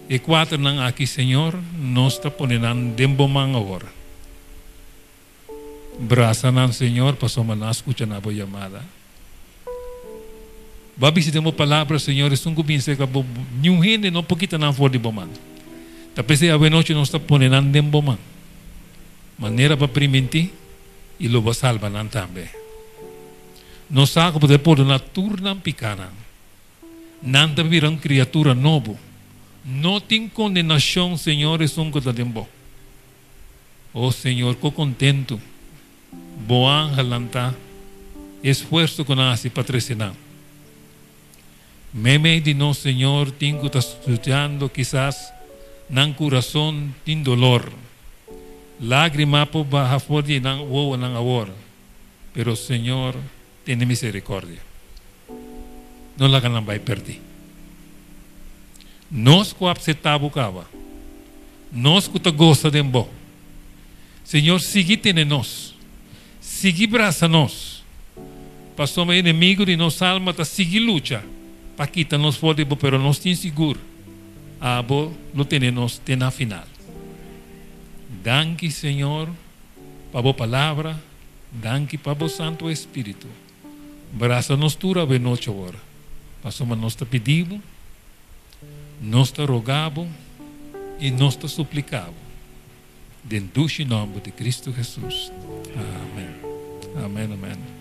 E kuaternan aki, Señor, nos ta pone nan den bo man awor. Brasa nan, Señor, pasobra nan a skucha na bo yamada. B'a bisa bo palabra, Señor, esun ku bin serka bo, ningun hende no por kita nan for di bo man. Ta p'esei awe nochi nos ta pone nan den bo man. Manera pa primintí i lo bo salba nan tambe. Nos sa ku bo ta pordoná tur nan pikánan. Nan ta bira un kriatura nobo. No tin kondenashon, Señor, esun ku ta den bo. Oh Señor, kon kontentu, bo angelnan ta esfuerso ku nan hasi pa trese nan. Meimei di nos, Señor, tin ku ta studiando kisas nan kurason tin doló. Lágrima por baha for di nan wowonan awor. Pero Señor, tene miserikòrdia. No laga nan bai pèrdí. Nos ku a aseptá bo kaba. Nos ku ta gosa den bo. Señor, sigui tene nos. Sigui brasa nos. Pasobra enemigu di nos alma ta sigui lucha pa kita nos for di bo, pero nos tin sigur. Abo lo tene nos te na final. Danki, Señor, pa bo palabra. Danki pa bo Santu Spiritu. Brasa nos tur awe nochi awor. Pasobra nos ta pidi, nos ta roga i nos ta supliká. Den dushi nòmber di Kristu Hesus. Amèn. Amèn, amèn.